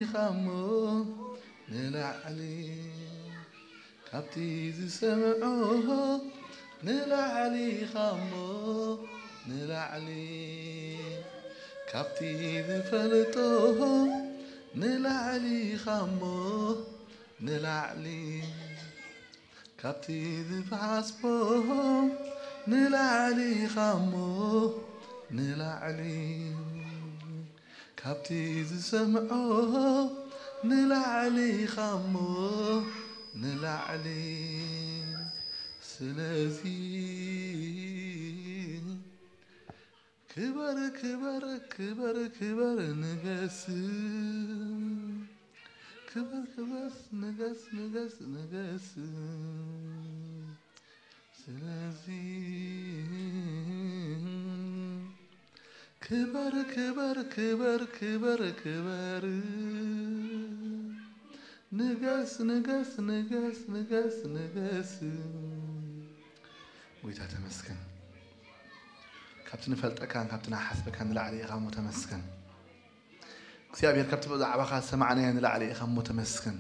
ኢኻ እሞ ንላዕሊ፣ ካብቲ ዝሰምዖ ንላዕሊ ኢኻ እሞ ንላዕሊ፣ ካብቲ ዝፈልጦ ንላዕሊ ኢኻ እሞ ንላዕሊ፣ ካብቲ ዝሓስቦ ንላዕሊ ኢኻ እሞ ንላዕሊ፣ ካብቲ ዝሰምዖ ንላዕሊ ኢኻ እሞ ንላዕሊ። ስለዚ ክበር ክበር ክበር ክበር ንገስ፣ ክበር ክበር ንገስ ንገስ ንገስ። ስለዚ ክበር ክበር ክበር ክበር ክበር ንገስ ንገስ ንገስ ንገስ ንገስ። ጎይታ ተመስገን። ካብቲ ንፈልጠካን ካብቲ ንሓስበካን ንላዕሊ ኢኻ እሞ ተመስገን። እግዚኣብሔር፣ ካብቲ ብዛዕባኻ ዝሰማዕናዮ ንላዕሊ ኢኻ እሞ ተመስገን።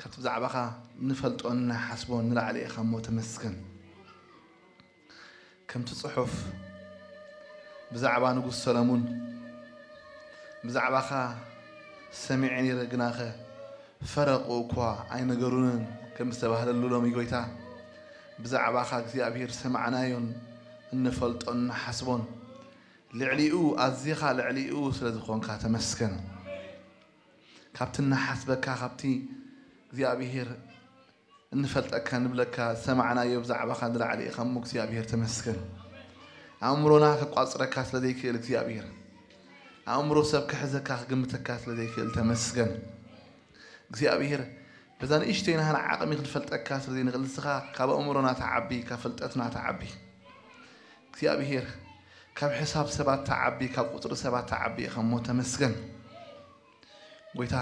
ካብቲ ብዛዕባኻ ንፈልጦን ንሓስቦን ንላዕሊ ኢኻ እሞ ተመስገን። ከምቲ ጽሑፍ ብዛዕባ ንጉስ ሰለሙን፣ ብዛዕባኻ ሰሚዐ ነይረ፣ ግናኸ ፈረቑ እኳ ኣይነገሩንን ከም ዝተባህለሉ፣ ሎሚ ጎይታ ብዛዕባኻ እግዚኣብሔር ዝሰማዕናዮን እንፈልጦን ንሓስቦን ልዕሊኡ፣ ኣዚኻ ልዕሊኡ ስለ ዝኾንካ ተመስገን። ካብቲ እናሓስበካ፣ ካብቲ እግዚኣብሔር እንፈልጠካ ንብለካ ዝሰማዕናዮ ብዛዕባኻ ንላዕሊ ኢኻ እሞ እግዚኣብሔር ተመስገን። ኣእምሮና ከቋጽረካ ስለ ዘይክእል እግዚኣብሔር፣ ኣእምሮ ሰብ ክሕዘካ ክግምተካ ስለ ዘይክእል ተመስገን። እግዚኣብሔር በዛ ንእሽተይ ናህና ዓቕሚ ክንፈልጠካ ስለ ዘይንኽእል፣ ንስኻ ካብ ኣእምሮና ትዓቢ፣ ካብ ፍልጠትና ትዓቢ። እግዚኣብሔር ካብ ሕሳብ ሰባት ትዓቢ፣ ካብ ቁጽሪ ሰባት ትዓቢ ኢኻ እሞ ተመስገን። ጎይታ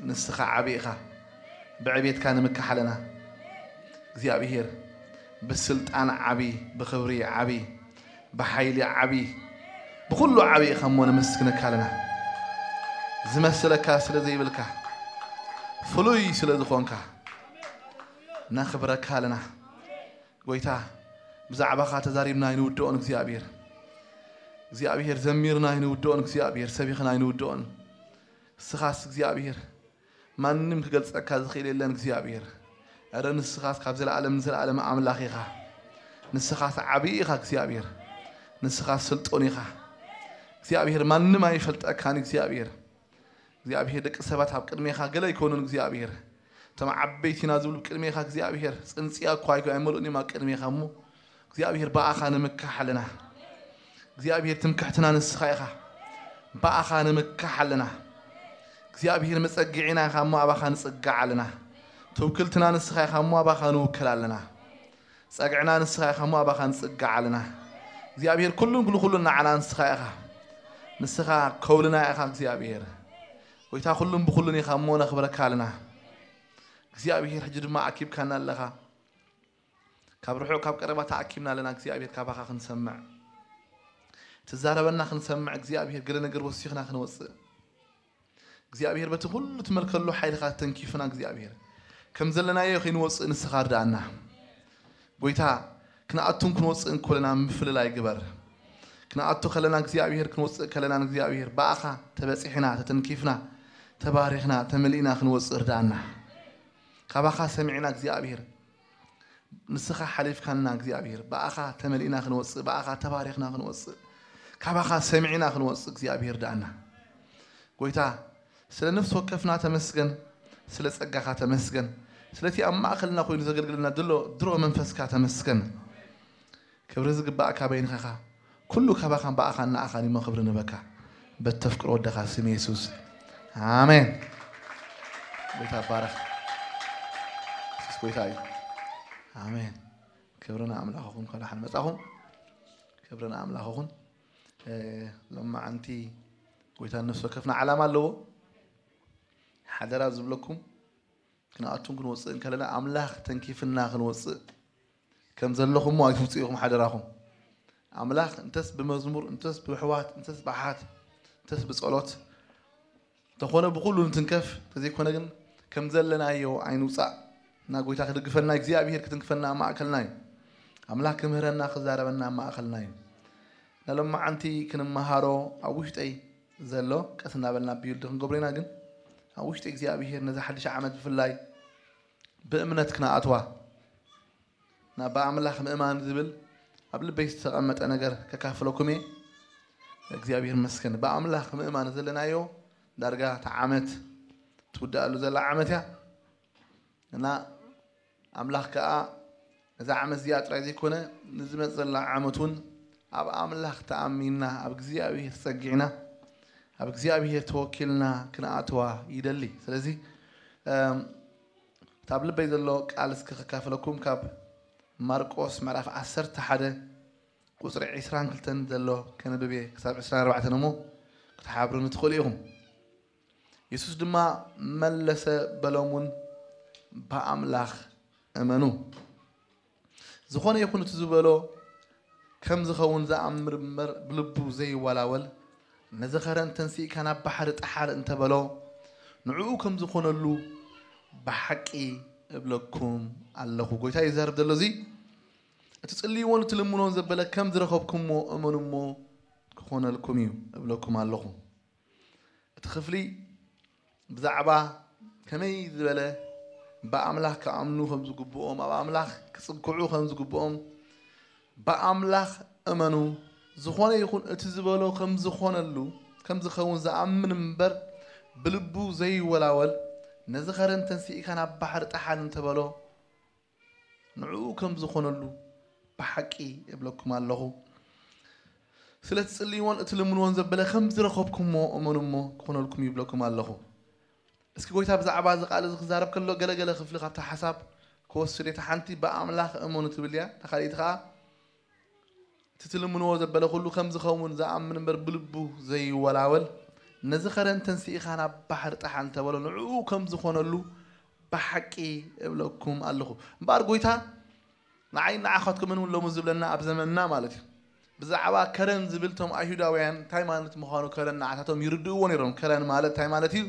ንስኻ ዓቢ ኢኻ። ብዕቤትካ ንምካሕ ኣለና እግዚኣብሔር። ብስልጣን ዓቢ፣ ብኽብሪ ዓቢ፣ ብሓይሊ ዓቢ፣ ብኹሉ ዓቢ ኢኻ እሞ ነመስግነካ ኣለና። ዝመስለካ ስለ ዘይብልካ፣ ፍሉይ ስለ ዝኾንካ ነኽብረካ ኣለና። ጎይታ ብዛዕባኻ ተዛሪብና ኣይንውድኦን እግዚኣብሔር። እግዚኣብሔር ዘሚርና ኣይንውድኦን እግዚኣብሔር፣ ሰቢኽና ኣይንውድኦን። ንስኻስ እግዚኣብሔር ማንም ክገልጸካ ዝኽእል የለን እግዚኣብሔር። እረ ንስኻስ ካብ ዘለኣለም ንዘለኣለም ኣምላኽ ኢኻ። ንስኻስ ዓብዪ ኢኻ እግዚኣብሔር። ንስኻስ ስልጡን ኢኻ እግዚኣብሔር፣ ማንም ኣይፈልጠካን እግዚኣብሔር። እግዚኣብሔር ደቂ ሰባት ኣብ ቅድሜኻ ገለ ኣይኮኑን እግዚኣብሔር። እቶም ዓበይቲና ዝብሉ ቅድሜኻ እግዚኣብሔር ጽንጽያ እኳ ኣይኮ-፣ ኣይመልኡን እዮም ኣብ ቅድሜኻ እሞ እግዚኣብሔር ብኣኻ ንምካሕ ኣለና። እግዚኣብሔር ትምክሕትና ንስኻ ኢኻ። ብኣኻ ንምካሕ ኣለና። እግዚኣብሔር መጸግዒና ኢኻ እሞ ኣባኻ ንጽጋዕ ኣለና። ትውክልትና ንስኻ ኢኻ እሞ ኣባኻ ንውከል ኣለና። ጸግዕና ንስኻ ኢኻ እሞ ኣባኻ ንጽጋዕ ኣለና። እግዚኣብሔር ኩሉን ኩሉ ኩሉን ንዓና ንስኻ ኢኻ። ንስኻ ከውልና ኢኻ እግዚኣብሔር። ጎይታ ኩሉን ብኩሉን ኢኻ እሞ ነኽብረካ ኣለና። እግዚኣብሔር ሕጂ ድማ ኣኪብካና ኣለኻ። ካብ ርሑቕ ካብ ቀረባ ተኣኪብና ኣለና እግዚኣብሔር ካባኻ ክንሰምዕ። ትዛረበና ክንሰምዕ እግዚኣብሔር ገለ ነገር ወሲኽና ክንወጽእ። እግዚኣብሔር በቲ ኩሉ ትመልከሉ ሓይልኻ ተንኪፍና እግዚኣብሔር ከም ዘለናዮ ከይንወጽእ ንስኻ ርድኣና። ጎይታ ክንኣቱን ክንወጽእን ከለና ምፍልላይ ግበር። ክንኣቱ ከለና እግዚኣብሔር ክንወጽእ ከለና እግዚኣብሔር ብኣኻ ተበጺሕና ተተንኪፍና ተባሪኽና ተመሊእና ክንወጽእ ርድኣና። ካባኻ ሰሚዕና እግዚኣብሔር ንስኻ ሓሊፍካና እግዚኣብሔር ብኣኻ ተመሊእና ክንወጽእ ብኣኻ ተባሪኽና ክንወጽእ ካባኻ ሰሚዕና ክንወጽእ እግዚኣብሔር ርድኣና። ጎይታ ስለ ነፍሲ ወከፍና ተመስገን፣ ስለ ጸጋኻ ተመስገን፣ ስለቲ ኣብ ማእከልና ኮይኑ ዘገልግለና ድሎ ድሮ መንፈስካ ተመስገን። ክብሪ ዝግባእካ በይንኻ ኢኻ። ኩሉ ካባኻን ብኣኻን ንኣኻን እሞ ክብሪ ንበካ። በተፍቅሮ ወደኻ ስም የሱስ ኣሜን። ጎይታ ባረኽ። የሱስ ጎይታ እዩ። ኣሜን። ክብሪ ንኣምላኽ ይኹን። እንኳን ደሓን መጻኹም። ክብሪ ንኣምላኽ ይኹን። እ፣ ሎማዓንቲ ጎይታ ነፍሲ ወከፍና ዓላማ ኣለዎ። ሓደራ ዝብለኩም ክንኣቱን ክንወፅእን ከለና ኣምላኽ ተንኪፍና ክንወፅእ ከም ዘለኹሞ ኣይትውፅኡ ኢኹም ሓደራኹም። ኣምላኽ እንተስ ብመዝሙር፣ እንተስ ብኣሕዋት፣ እንተስ ብኣሓት፣ እንተስ ብጸሎት ተኾነ ብኹሉ ንትንከፍ፣ ተዘይኮነ ግን ከም ዘለናዮ ኣይንውፃእ። እና ጎይታ ክድግፈና፣ እግዚኣብሔር ክትንክፈና ኣብ ማእከልና እዩ። ኣምላኽ ክምህረና፣ ክዛረበና ኣብ ማእከልና እዩ። ንሎማዓንቲ ክንመሃሮ ኣብ ውሽጠይ ዘሎ ቀስ እናበልና ቢውልድ ክንገብሮ ኢና። ግን ኣብ ውሽጢ እግዚኣብሔር ነዚ ሓድሽ ዓመት ብፍላይ ብእምነት ክነኣትዋ፣ ናብ ብኣምላኽ ምእማን ዝብል ኣብ ልበይ ዝተቐመጠ ነገር ከካፍለኩም እየ። እግዚኣብሔር ይመስገን። ብኣምላኽ ምእማን ዘለናዮ ዳርጋ እታ ዓመት ትውድኣሉ ዘላ ዓመት እያ። እና ኣምላኽ ከኣ እዛ ዓመት እዚኣ ጥራይ ዘይኮነ ንዝመጽእ ዘላ ዓመት እውን ኣብ ኣምላኽ ተኣሚንና፣ ኣብ እግዚኣብሔር ተጸጊዕና፣ ኣብ እግዚኣብሔር ተወኪልና ክንኣትዋ ይደሊ። ስለዚ እም፣ እታ ኣብ ልበይ ዘሎ ቃል እስኪ ከካፍለኩም፣ ካብ ማርቆስ ምዕራፍ ዓሰርተ ሓደ ቁጽሪ ዕስራን ክልተን ዘሎ ከነብብ እየ፣ ክሳብ ዕስራን ኣርባዕተን እሞ ክትሓብሩኒ ትኽእሉ ኢኹም። የሱስ ድማ መለሰ በሎም እውን፣ ብኣምላኽ እመኑ። ዝኾነ ይኹን እቲ ዝበሎ ከም ዝኸውን ዝኣምር እምበር ብልቡ ዘይወላወል፣ ነዚ ኸረን ተንሲእካ ናብ ባሕሪ ጥሓል እንተበሎ፣ ንዕኡ ከም ዝኾነሉ ብሓቂ እብለኩም ኣለኹ። ጎይታ ይዛረብ ዘሎ እዚ፣ እቲ ጽልይዎን እቲ ልምኖን ዘበለ ከም ዝረኸብኩምዎ እመኑ እሞ ክኾነልኩም እዩ እብለኩም ኣለኹ። እቲ ክፍሊ ብዛዕባ ከመይ ዝበለ ብኣምላኽ ክኣምኑ ከም ዝግብኦም፣ ኣብ ኣምላኽ ክጽግዑ ከም ዝግብኦም፣ ብኣምላኽ እመኑ፣ ዝኾነ ይኹን እቲ ዝበሎ ከም ዝኾነሉ፣ ከም ዝኸውን ዝኣምን እምበር፣ ብልቡ ዘይወላወል፣ ነዚ ኸረን ተንሲእካ ናብ ባሕሪ ጥሓል እንተበሎ፣ ንዕኡ ከም ዝኾነሉ ብሓቂ እብለኩም ኣለኹ። ስለ ትጽልይዎን እትልምንዎን ዘበለ ከም ዝረኸብኩምዎ እመኑ እሞ ክኾነልኩም ይብለኩም ኣለኹ። እስኪ ጎይታ ብዛዕባ እዚ ቃል እዚ ክዛረብ ከሎ ገለገለ ክፍሊ ካብታ ሓሳብ ክወስድ እየ። እታ ሓንቲ ብኣምላኽ እመኑ ትብል እያ። እታ ካልኣይቲ ኸኣ እቲ ትልምንዎ ዘበለ ኩሉ ከም ዝኸውን ዝኣምን እምበር ብልቡ ዘይወላወል፣ ነዚ ኸረን ተንሲእኻ ናብ ባሕሪ ጥሓል እንተበሎ ንዕኡ ከም ዝኾነሉ ብሓቂ እብለኩም ኣለኹ። እምበኣር ጎይታ ንዓይ ንዓኻትኩምን እውን ሎሚ ዝብለና ኣብ ዘመንና ማለት እዩ። ብዛዕባ ከረን ዝብል እቶም ኣይሁዳውያን እንታይ ማለት ምዃኑ ከረን ንዓታቶም ይርድእዎ ነይሮም። ከረን ማለት እንታይ ማለት እዩ?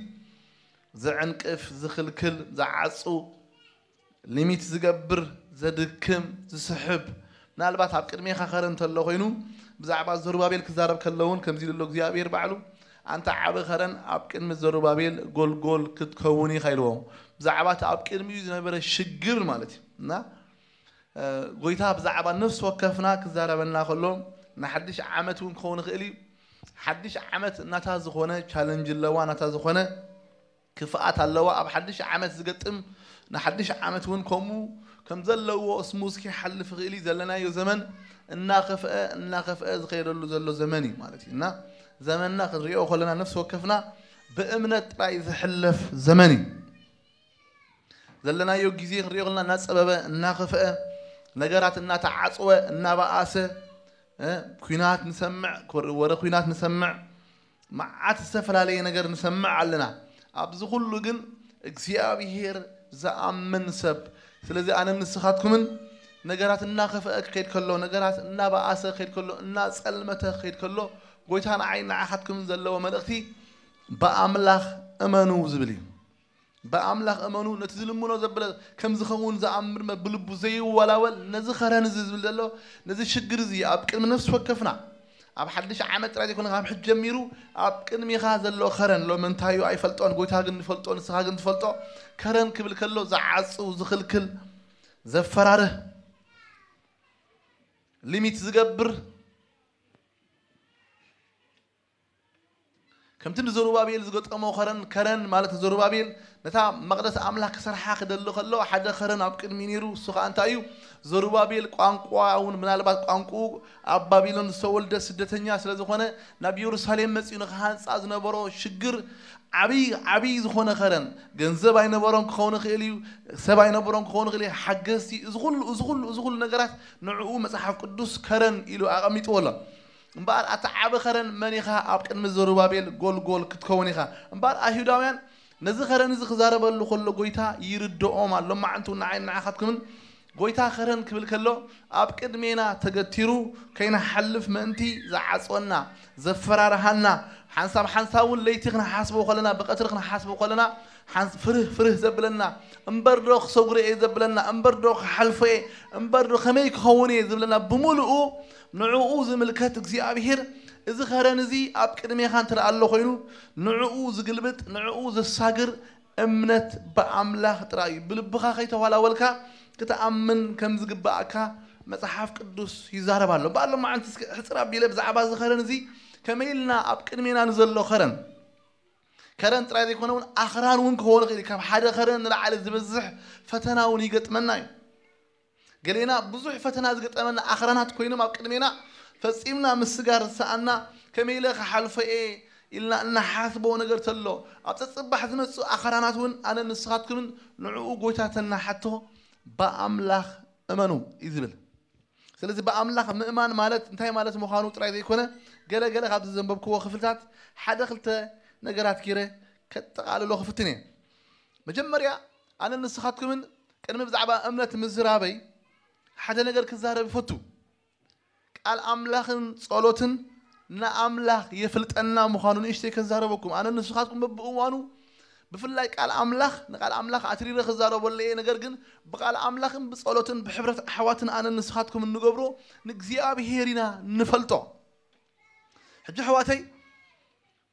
ዘዕንቅፍ፣ ዝኽልክል፣ ዝዓጹ፣ ሊሚት ዝገብር፣ ዘድክም፣ ዝስሕብ። ምናልባት ኣብ ቅድሜኻ ከረን እንተሎ ኮይኑ ብዛዕባ ዘሩባቤል ክዛረብ ከሎ እውን ከምዚ ኢሉ ኣሎ እግዚኣብሔር ባዕሉ፣ ኣንታ ዓቢ ከረን ኣብ ቅድሚ ዘሩባቤል ጎልጎል ክትከውን ኢኻ ኢልዎ። ብዛዕባ እቲ ኣብ ቅድሚኡ ዝነበረ ሽግር ማለት እዩ። እና እ፣ ጎይታ ብዛዕባ ነፍሲ ወከፍና ክዛረበና ከሎ ንሓድሽ ዓመት እውን ክኸውን ይኽእል እዩ። ሓድሽ ዓመት እናታ ዝኾነ ቻለንጅ ኣለዋ፣ እናታ ዝኾነ ክፍኣት ኣለዋ። ኣብ ሓድሽ ዓመት ዝገጥም ንሓድሽ ዓመት እውን ከምኡ ከም ዘለዎ ስሙዝ ክሓልፍ ይኽእል እዩ። ዘለናዮ ዘመን እናኸፍአ እናኸፍአ ዝኸየደሉ ዘሎ ዘመን እዩ ማለት እዩ። እና ዘመንና ክንሪኦ ከለና ነፍሲ ወከፍና ብእምነት ጥራይ ዝሕለፍ ዘመን እዩ። ዘለናዮ ግዜ ክንሪኦ ከለና እናጸበበ እናኸፍአ፣ ነገራት እናተዓጽወ እናበኣሰ፣ እ፣ ኲናት ንሰምዕ፣ ኮር-፣ ወረ ኲናት ንሰምዕ፣ መዓት ዝተፈላለየ ነገር ንሰምዕ ኣለና። ኣብዚ ኩሉ ግን እግዚኣብሔር ዝኣምን ሰብ፣ ስለዚ ኣነን ንስኻትኩምን ነገራት እናኸፍአ ክኸይድ ከሎ፣ ነገራት እናበኣሰ ክኸይድ ከሎ፣ እናጸልመተ ክኸይድ ከሎ፣ ጎይታ ንዓይ ንዓኻትኩምን ዘለዎ መልእኽቲ ብኣምላኽ እመኑ ዝብል እዩ። ብኣምላኽ እመኑ፣ ነቲ ዝልምኖ ዘበለ ከም ዝኸውን ዝኣምር እምበር ብልቡ ዘይወላወል፣ ነዚ ኸረን እዚ ዝብል ዘሎ፣ ነዚ ሽግር እዚ ኣብ ቅድሚ ነፍሲ ወከፍና፣ ኣብ ሓድሽ ዓመት ጥራይ ዘይኮነ፣ ካብ ሕጂ ጀሚሩ ኣብ ቅድሚኻ ዘሎ ኸረን፣ ሎሚ እንታይ እዩ ኣይፈልጦን፣ ጎይታ ግን ይፈልጦ፣ ንስኻ ግን ትፈልጦ። ከረን ክብል ከሎ ዝዓጽው፣ ዝኽልክል፣ ዘፈራርህ፣ ሊሚት ዝገብር፣ ከምቲ ንዘሩባቤል ዝገጠሞ ኸረን፣ ከረን ማለት ንዘሩባቤል ነታ መቕደስ ኣምላኽ ክሰርሓ ክደሊ ከሎ ሓደ ኸረን ኣብ ቅድሚ ነይሩ። እሱ ኸኣ እንታይ እዩ? ዘሩባቤል ቋንቋ እውን ምናልባት ቋንቋኡ ኣብ ባቢሎን ዝተወልደ ስደተኛ ስለ ዝኾነ ናብ ኢየሩሳሌም መጺኡ ንኽሃንጻ ዝነበሮ ሽግር ዓብዪ ዓብዪ ዝኾነ ኸረን፣ ገንዘብ ኣይነበሮን ክኸውን ይኽእል እዩ፣ ሰብ ኣይነበሮን ክኸውን ይኽእል እዩ፣ ሓገዝቲ፣ እዚ ኹሉ እዚ ኹሉ እዚ ኹሉ ነገራት ንዕኡ መጽሓፍ ቅዱስ ከረን ኢሉ ኣቐሚጥዎ ኣሎ። እምበኣር ኣቲ ዓቢ ኸረን መን ኢኻ? ኣብ ቅድሚ ዘሩባቤል ጎልጎል ክትከውን ኢኻ። እምበኣር ኣይሁዳውያን ነዚ ኸረን እዚ ክዛረበሉ ከሎ ጎይታ ይርድኦም ኣሎ። ሎማዓንቲ እውን ንዓይን ንዓኻትኩምን ጎይታ ኸረን ክብል ከሎ ኣብ ቅድሜና ተገቲሩ ከይንሓልፍ ምእንቲ ዝዓጽወና፣ ዘፈራርሃና፣ ሓንሳብ ሓንሳብ እውን ለይቲ ክንሓስቦ ከለና፣ ብቐትሪ ክንሓስቦ ከለና ሓንስ-፣ ፍርህ ፍርህ ዘብለና፣ እምበር ዶ ክሰጉሮ እየ ዘብለና፣ እምበር ዶ ክሓልፎ እየ፣ እምበር ዶ ከመይ ክኸውን እየ ዝብለና፣ ብምሉኡ ንዕኡ ዝምልከት እግዚኣብሔር እዚ ኸረን እዚ ኣብ ቅድሜኻ እንትርኣ ኣሎ ኮይኑ ንዕኡ ዝግልብጥ፣ ንዕኡ ዘሳግር እምነት ብኣምላኽ ጥራይ እዩ። ብልብኻ ከይተዋላወልካ ክትኣምን ከም ዝግባኣካ መጽሓፍ ቅዱስ ይዛረብ ኣሎ። እምበኣር ሎማዓንቲ እስኪ ሕጽር ኣቢለ ብዛዕባ እዚ ኸረን እዚ ከመይ ኢልና ኣብ ቅድሜና ንዘሎ ኸረን፣ ከረን ጥራይ ዘይኮነ እውን ኣኽራን እውን ክኸውን ይኽእል እዩ። ካብ ሓደ ኸረን ንላዕሊ ዝበዝሕ ፈተና እውን ይገጥመና እዩ። ገሌና ብዙሕ ፈተና ዝገጠመና ኣኽራናት ኮይኖም ኣብ ቅድሜና ፈጺምና ምስጋር ዝሰኣና ከመይ ኢለ ክሓልፎ እየ ኢልና እናሓስቦ ነገር ተሎ ኣብ ጸጽባሕ ዝመጽእ ኣኽራናት እውን ኣነ ንስኻትኩምን ንዕኡ ጎይታ ተናሓቶ ብኣምላኽ እመኑ እዩ ዝብል። ስለዚ ብኣምላኽ ምእማን ማለት እንታይ ማለት ምዃኑ ጥራይ ዘይኮነ ገለ ገለ ካብዚ ዘንበብክዎ ክፍልታት ሓደ ክልተ ነገራት ጌረ ከጠቓልሎ ክፍትን እየ። መጀመርያ ኣነ ንስኻትኩምን ቅድሚ ብዛዕባ እምነት ምዝራበይ ሓደ ነገር ክዛረብ ይፈቱ። ቃል ኣምላኽን ጸሎትን ንኣምላኽ የፍልጠና ምዃኑ ንእሽተይ ከዛረበኩም። ኣነ ንስኻትኩም በብእዋኑ ብፍላይ ቃል ኣምላኽ ንቃል ኣምላኽ ኣትሪረ ክዛረበሉ እየ። ነገር ግን ብቃል ኣምላኽን ብጸሎትን ብሕብረት ኣሕዋትን ኣነ ንስኻትኩም እንገብሮ ንእግዚኣብሔር ኢና ንፈልጦ። ሕጂ ኣሕዋተይ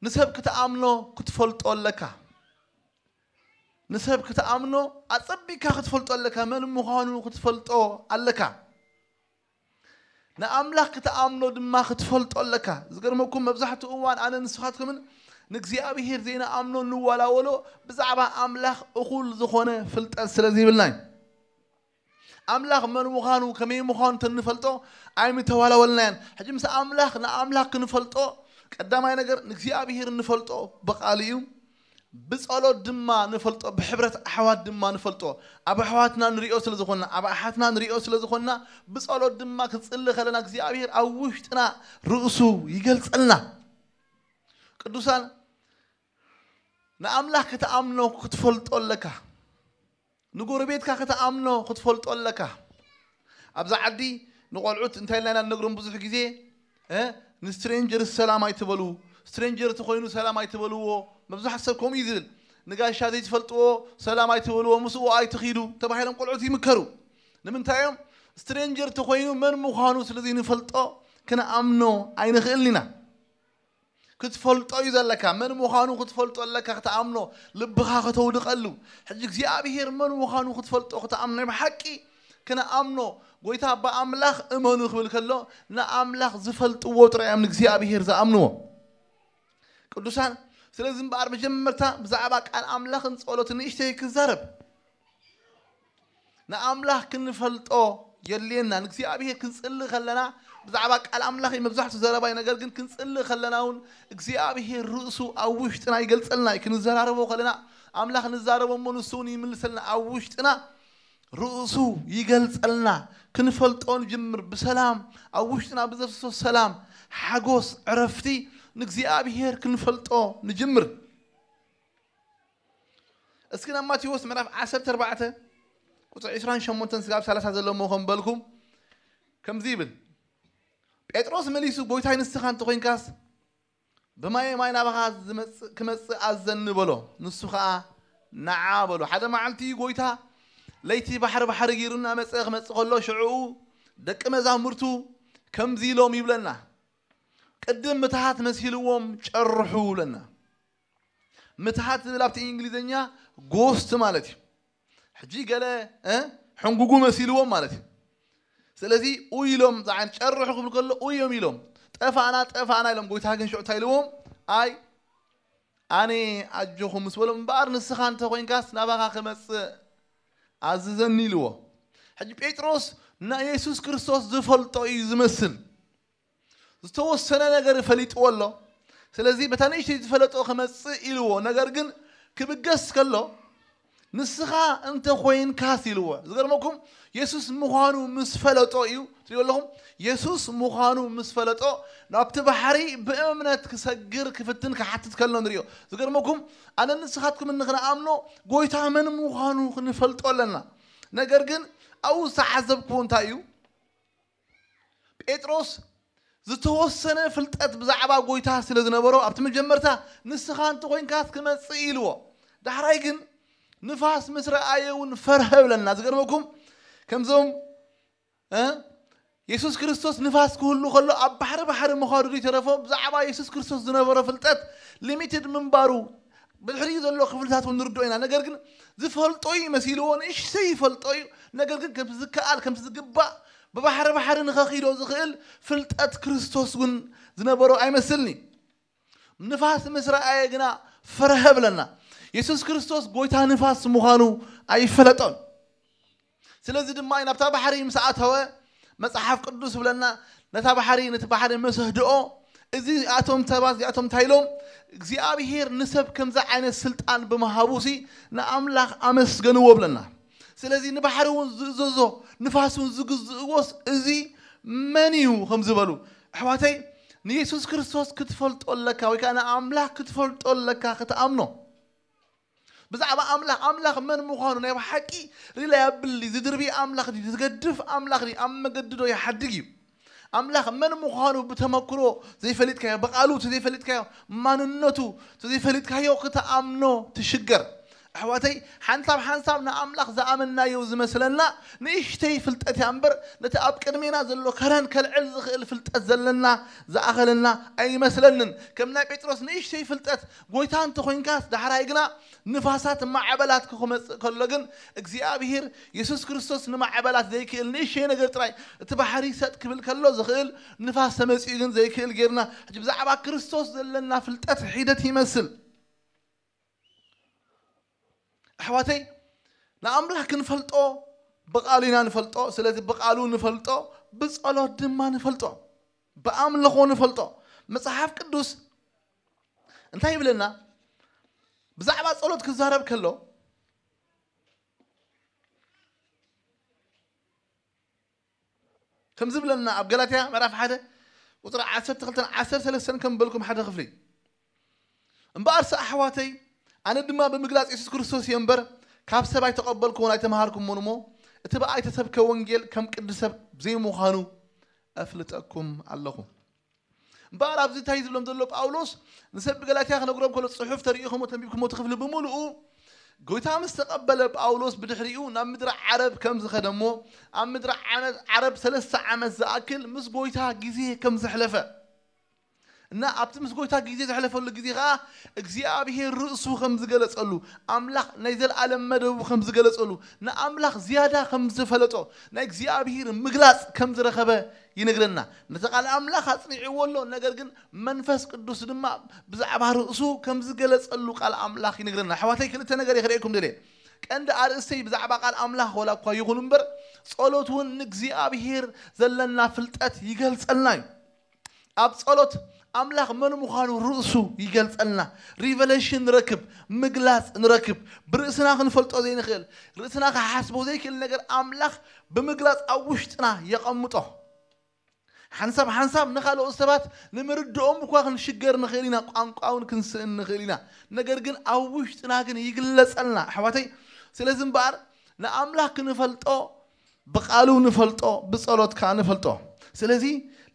ንሰብ ክትኣምኖ ክትፈልጦ ኣለካ። ንሰብ ክትኣምኖ ኣጸቢካ ክትፈልጦ ኣለካ። መን ምዃኑ ክትፈልጦ ኣለካ። ንኣምላኽ ክትኣምኖ ድማ ክትፈልጦ ኣለካ። ዝገርመኩም መብዛሕትኡ እዋን ኣነ ንስኻትኩምን ንእግዚኣብሔር ዘይንኣምኖ ንዋላወሎ ብዛዕባ ኣምላኽ እኹል ዝኾነ ፍልጠት ስለ ዘይብልና እዩ። ኣምላኽ መን ምዃኑ ከመይ ምዃኑ ተንፈልጦ ኣይምተዋላወልናያን። ሕጂ ምስ ኣምላኽ ንኣምላኽ ክንፈልጦ ቀዳማይ ነገር ንእግዚኣብሔር እንፈልጦ ብቃሉ እዩ። ብጸሎት ድማ ንፈልጦ፣ ብሕብረት ኣሕዋት ድማ ንፈልጦ። ኣብ ኣሕዋትና ንሪኦ ስለ ዝኾንና፣ ኣብ ኣሓትና ንሪኦ ስለ ዝኾንና ብጸሎት ድማ ክንጽሊ ከለና እግዚኣብሔር ኣብ ውሽጥና ርእሱ ይገልጸልና። ቅዱሳን ንኣምላኽ ክትኣምኖ ክትፈልጦ ኣለካ። ንጎረቤትካ ክትኣምኖ ክትፈልጦ ኣለካ። ኣብዛ ዓዲ ንቆልዑት እንታይ ኢልና ኢና ንነግሮም ብዙሕ ግዜ ንስትሬንጀር ሰላም ኣይትበሉ። ስትሬንጀር ተኮይኑ ሰላም ኣይትበልዎ። መብዛሕት ሰብ ከምኡ እዩ ዝብል። ንጋሻ ዘይትፈልጥዎ ሰላም ኣይትበልዎ፣ ምስኡ ኣይትኺዱ ተባሂሎም ቆልዑት ይምከሩ። ንምንታይ እዮም? ስትሬንጀር ተኮይኑ መን ምዃኑ ስለ ዘይንፈልጦ ክንኣምኖ ኣይንኽእልን ኢና። ክትፈልጦ እዩ ዘለካ። መን ምዃኑ ክትፈልጦ ኣለካ፣ ክትኣምኖ፣ ልብኻ ከተውድቐሉ። ሕጂ እግዚኣብሔር መን ምዃኑ ክትፈልጦ፣ ክትኣምኖ፣ ናይ ብሓቂ ክንኣምኖ፣ ጎይታ ብኣምላኽ እመኑ ክብል ከሎ ንኣምላኽ ዝፈልጥዎ ጥራይ እዮም ንእግዚኣብሔር ዝኣምንዎ። ቅዱሳን፣ ስለዚ እምበኣር መጀመርታ ብዛዕባ ቃል ኣምላኽን ጸሎትን ንእሽተይ ክዛረብ። ንኣምላኽ ክንፈልጦ የድልየና። ንእግዚኣብሔር ክንጽሊ ከለና ብዛዕባ ቃል ኣምላኽ እዩ መብዛሕትኡ ዘረባይ። ነገር ግን ክንጽሊ ከለና እውን እግዚኣብሔር ርእሱ ኣብ ውሽጥና ይገልጸልና እዩ። ክንዘራረቦ ከለና ኣምላኽ ንዛረቦ እሞ ንሱ እውን ይምልሰልና። ኣብ ውሽጥና ርእሱ ይገልጸልና። ክንፈልጦ ንጅምር። ብሰላም ኣብ ውሽጥና ብዘፍስሶ ሰላም፣ ሓጎስ፣ ዕረፍቲ ንእግዚኣብሔር ክንፈልጦ ንጅምር። እስኪ ናብ ማቴዎስ ምዕራፍ ዓሰርተ ኣርባዕተ ቁጽሪ ዕስራን ሸሞንተን ስጋብ ሰላሳ ዘሎ እሞ ከም በልኩም ከምዚ ይብል። ጴጥሮስ መሊሱ፣ ጎይታይ ንስኻ እንተኾይንካስ ብማይ ማይ ናባኻ ዝመጽእ ክመጽእ ኣዘኒ በሎ። ንሱ ኸኣ ንዓ በሎ። ሓደ መዓልቲ ጎይታ ለይቲ ባሕሪ ባሕሪ ገይሩ እናመጸ ክመጽእ ከሎ ሽዕኡ ደቂ መዛሙርቱ ከምዚ ኢሎም ይብለና። ቅድም ምትሃት መሲልዎም ጨርሑ ይብለና። ምትሃት ዝብል ኣብቲ እንግሊዝኛ ጎስት ማለት እዩ። ሕጂ ገለ እ ሕንጉጉ መሲልዎም ማለት እዩ። ስለዚ ኡይ ኢሎም ዝዓይን ጨርሑ ክብል ከሎ ኡይ እዮም ኢሎም። ጠፋእና ጠፋእና ኢሎም። ጎይታ ግን ሽዑ እንታይ ኢልዎም? ኣይ ኣነ ኣጆኹም ምስ በሎም እምበኣር ንስኻ እንተ ኮይንካስ ናባኻ ክመጽእ ኣዝዘኒ ኢልዎ። ሕጂ ጴጥሮስ ንየሱስ ክርስቶስ ዝፈልጦ እዩ ዝመስል። ዝተወሰነ ነገር ፈሊጥዎ ኣሎ። ስለዚ በታ ንእሽተይ ዝፈለጦ ክመጽእ ኢልዎ። ነገር ግን ክብገስ ከሎ ንስኻ እንተ ኮይንካስ ኢልዎ። ዝገርመኩም የሱስ ምዃኑ ምስ ፈለጦ እዩ። ትሪኦ ኣለኹም? የሱስ ምዃኑ ምስ ፈለጦ ናብቲ ባሕሪ ብእምነት ክሰግር ክፍትን ክሓትት ከሎ ንሪኦ። ዝገርመኩም ኣነ ንስኻትኩም ንኽንኣምኖ ጎይታ መን ምዃኑ ክንፈልጦ ኣለና። ነገር ግን ኣብኡ ዝተዓዘብክዎ እንታይ እዩ? ጴጥሮስ ዝተወሰነ ፍልጠት ብዛዕባ ጎይታ ስለ ዝነበሮ ኣብቲ መጀመርታ ንስኻ እንተኾይንካስ ክመጽእ ኢልዎ። ዳሕራይ ግን ንፋስ ምስ ረኣየ እውን ፈርሀ ብለና። ዝገርመኩም ከምዞም እ? የሱስ ክርስቶስ ንፋስ ክህሉ ከሎ ኣብ ባሕሪ ባሕሪ ምዃዱ ይተረፎ ብዛዕባ የሱስ ክርስቶስ ዝነበሮ ፍልጠት ሊሚትድ ምንባሩ ብድሕሪኡ ዘሎ ክፍልታት እውን ንርድኦ ኢና። ነገር ግን ዝፈልጦ እዩ መሲልዎ፣ ንእሽተይ ይፈልጦ እዩ። ነገር ግን ከምቲ ዝከኣል ከምቲ ዝግባእ ብባሕሪ ባሕሪ ንኸኺዶ ዝኽእል ፍልጠት ክርስቶስ እውን ዝነበሮ ኣይመስልኒ። ንፋስ ምስ ረኣየ ግና ፈርሀ ብለና። የሱስ ክርስቶስ ጎይታ ንፋስ ምዃኑ ኣይፈለጦን። ስለዚ ድማ እዩ ናብታ ባሕሪ ምስ ኣተወ መጽሓፍ ቅዱስ ብለና ነታ ባሕሪ ነቲ ባሕሪ መሰህድኦ። እዚ ኣቶም ሰባት እዚኣቶም እንታይ ኢሎም እግዚኣብሔር ንሰብ ከምዚ ዓይነት ስልጣን ብምሃቡሲ ንኣምላኽ ኣመስገንዎ ብለና። ስለዚ ንባሕሪ እውን ዝእዘዞ ንፋስ እውን ዝግዝእዎስ እዚ መን እዩ ከም ዝበሉ ኣሕዋተይ ንየሱስ ክርስቶስ ክትፈልጦ ኣለካ ወይ ከዓ ንኣምላኽ ክትፈልጦ ኣለካ ክትኣምኖ። ብዛዕባ ኣምላኽ ኣምላኽ መን ምዃኑ ናይ ብሓቂ ሪላያብል ዝድርቢ ኣምላኽ ድዩ ዝገድፍ ኣምላኽ ድዩ ኣብ መገዲ ዶ ይሓድግ እዩ። ኣምላኽ መን ምዃኑ ብተመክሮ ዘይፈሊጥካዮ ብቓሉ እቲ ዘይፈሊጥካዮ ማንነቱ እቲ ዘይፈሊጥካዮ ክትኣምኖ ትሽገር። ኣሕዋተይ ሓንሳብ ሓንሳብ ንኣምላኽ ዝኣመንናዮ ዝመስለና ንእሽተይ ፍልጠት እያ እምበር ነቲ ኣብ ቅድሜና ዘሎ ከረን ከልዕል ዝኽእል ፍልጠት ዘለና ዝኣኸለና ኣይመስለንን። ከም ናይ ጴጥሮስ ንእሽተይ ፍልጠት ጎይታ እንተኾይንካስ ዳሕራይ ግና ንፋሳት ማዕበላት ክመፅእ ከሎ ግን እግዚኣብሔር የሱስ ክርስቶስ ንማዕበላት ዘይክእል ንእሽተይ ነገር ጥራይ እቲ ባሕሪ ሰጥ ክብል ከሎ ዝኽእል ንፋስ ተመፂኡ ግን ዘይክእል ጌርና ሕጂ ብዛዕባ ክርስቶስ ዘለና ፍልጠት ሒደት ይመስል። ኣሕዋተይ ንኣምላኽ ክንፈልጦ ብቓሉ ኢና ንፈልጦ። ስለዚ ብቓሉ ንፈልጦ፣ ብጸሎት ድማ ንፈልጦ፣ ብኣምልኾ ንፈልጦ። መጽሓፍ ቅዱስ እንታይ ይብለና? ብዛዕባ ጸሎት ክዛረብ ከሎ ከም ዝብለና ኣብ ገላትያ ምዕራፍ ሓደ ቁፅሪ ዓሰርተ ክልተን ዓሰርተ ሰለስተን ከም በልኩም ሓደ ክፍሊ እምበኣርስ ኣሕዋተይ ኣነ ድማ ብምግላፅ የሱስ ክርስቶስ እየ እምበር ካብ ሰብ ኣይተቐበልኩዎን ኣይተምሃርኩዎን እሞ እቲ ብኣይ ተሰብከ ወንጌል ከም ቅዲ ሰብ ዘይምዃኑ ኣፍልጠኩም ኣለኹ። እምበኣር ኣብዚ እንታይ ዝብሎም ዘሎ ጳውሎስ ንሰብ ብገላትያ ክነግሮም ከሎ ፅሑፍ ተሪኢኹሞ ተንቢብኩሞ እቲ ክፍሊ ብምሉኡ ጎይታ ምስ ተቐበለ ጳውሎስ ብድሕሪኡ ናብ ምድሪ ዓረብ ከም ዝኸደ እሞ ኣብ ምድሪ ዓነ- ዓረብ ሰለስተ ዓመት ዝኣክል ምስ ጎይታ ግዜ ከም ዘሕለፈ እና ኣብቲ ምስ ጎይታ ግዜ ዘሕለፈሉ ግዜ ከዓ እግዚኣብሄር ርእሱ ከም ዝገለጸሉ ኣምላኽ ናይ ዘለኣለም መደቡ ከም ዝገለጸሉ ንኣምላኽ ዝያዳ ከም ዝፈለጦ ናይ እግዚኣብሄር ምግላጽ ከም ዝረኸበ ይነግረና። ነቲ ቃል ኣምላኽ ኣጽኒዕዎ ኣሎ። ነገር ግን መንፈስ ቅዱስ ድማ ብዛዕባ ርእሱ ከም ዝገለጸሉ ቃል ኣምላኽ ይነግረና። ኣሕዋተይ ክልተ ነገር እየ ክርእየኩም ደልየ። ቀንዲ ኣርእስተይ ብዛዕባ ቃል ኣምላኽ ወላ እኳ ይኹን እምበር ጸሎት እውን ንእግዚኣብሄር ዘለና ፍልጠት ይገልጸልና እዩ። ኣብ ጸሎት ኣምላኽ መን ምዃኑ ርእሱ ይገልጸልና። ሪቨሌሽን ንረክብ፣ ምግላጽ ንረክብ። ብርእስና ክንፈልጦ ዘይንኽእል፣ ርእስና ክሓስቦ ዘይክእል ነገር ኣምላኽ ብምግላጽ ኣብ ውሽጥና የቐምጦ። ሓንሳብ ሓንሳብ ንኻልኦት ሰባት ንምርድኦም እኳ ክንሽገር ንኽእል ኢና፣ ቋንቋ እውን ክንስእን ንኽእል ኢና። ነገር ግን ኣብ ውሽጥና ግን ይግለጸልና ኣሕዋተይ። ስለዚ እምበኣር ንኣምላኽ ክንፈልጦ ብቓሉ ንፈልጦ፣ ብጸሎት ከኣ ንፈልጦ። ስለዚ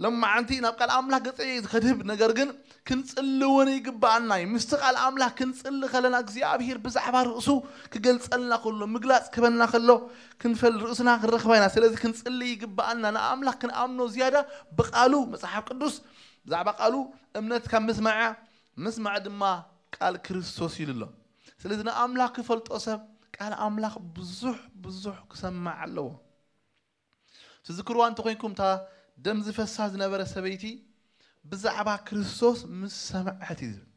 ሎማዓንቲ ናብ ቃል ኣምላኽ ገጸ ከድህብ ነገር ግን ክንጽሊ እውን ይግብኣና እዩ። ምስቲ ቃል ኣምላኽ ክንጽሊ ከለና እግዚኣብሄር ብዛዕባ ርእሱ ክገልጸልና ከሎ ምግላጽ ክበና ከሎ ክንፈል ርእስና ክንረኽባ ኢና። ስለዚ ክንጽሊ ይግብኣና ንኣምላኽ ክንኣምኖ ዝያዳ ብቃሉ መጽሓፍ ቅዱስ ብዛዕባ ቃሉ እምነት ካብ ምስማዕ ምስማዕ ድማ ቃል ክርስቶስ ኢሉ ኣሎ። ስለዚ ንኣምላኽ ክፈልጦ ሰብ ቃል ኣምላኽ ብዙሕ ብዙሕ ክሰማዕ ኣለዎ። ትዝክርዋ እንተኮይንኩም እታ ደም ዝፈሳ ዝነበረ ሰበይቲ ብዛዕባ ክርስቶስ ምስ ሰምዐት እዩ ዝብል።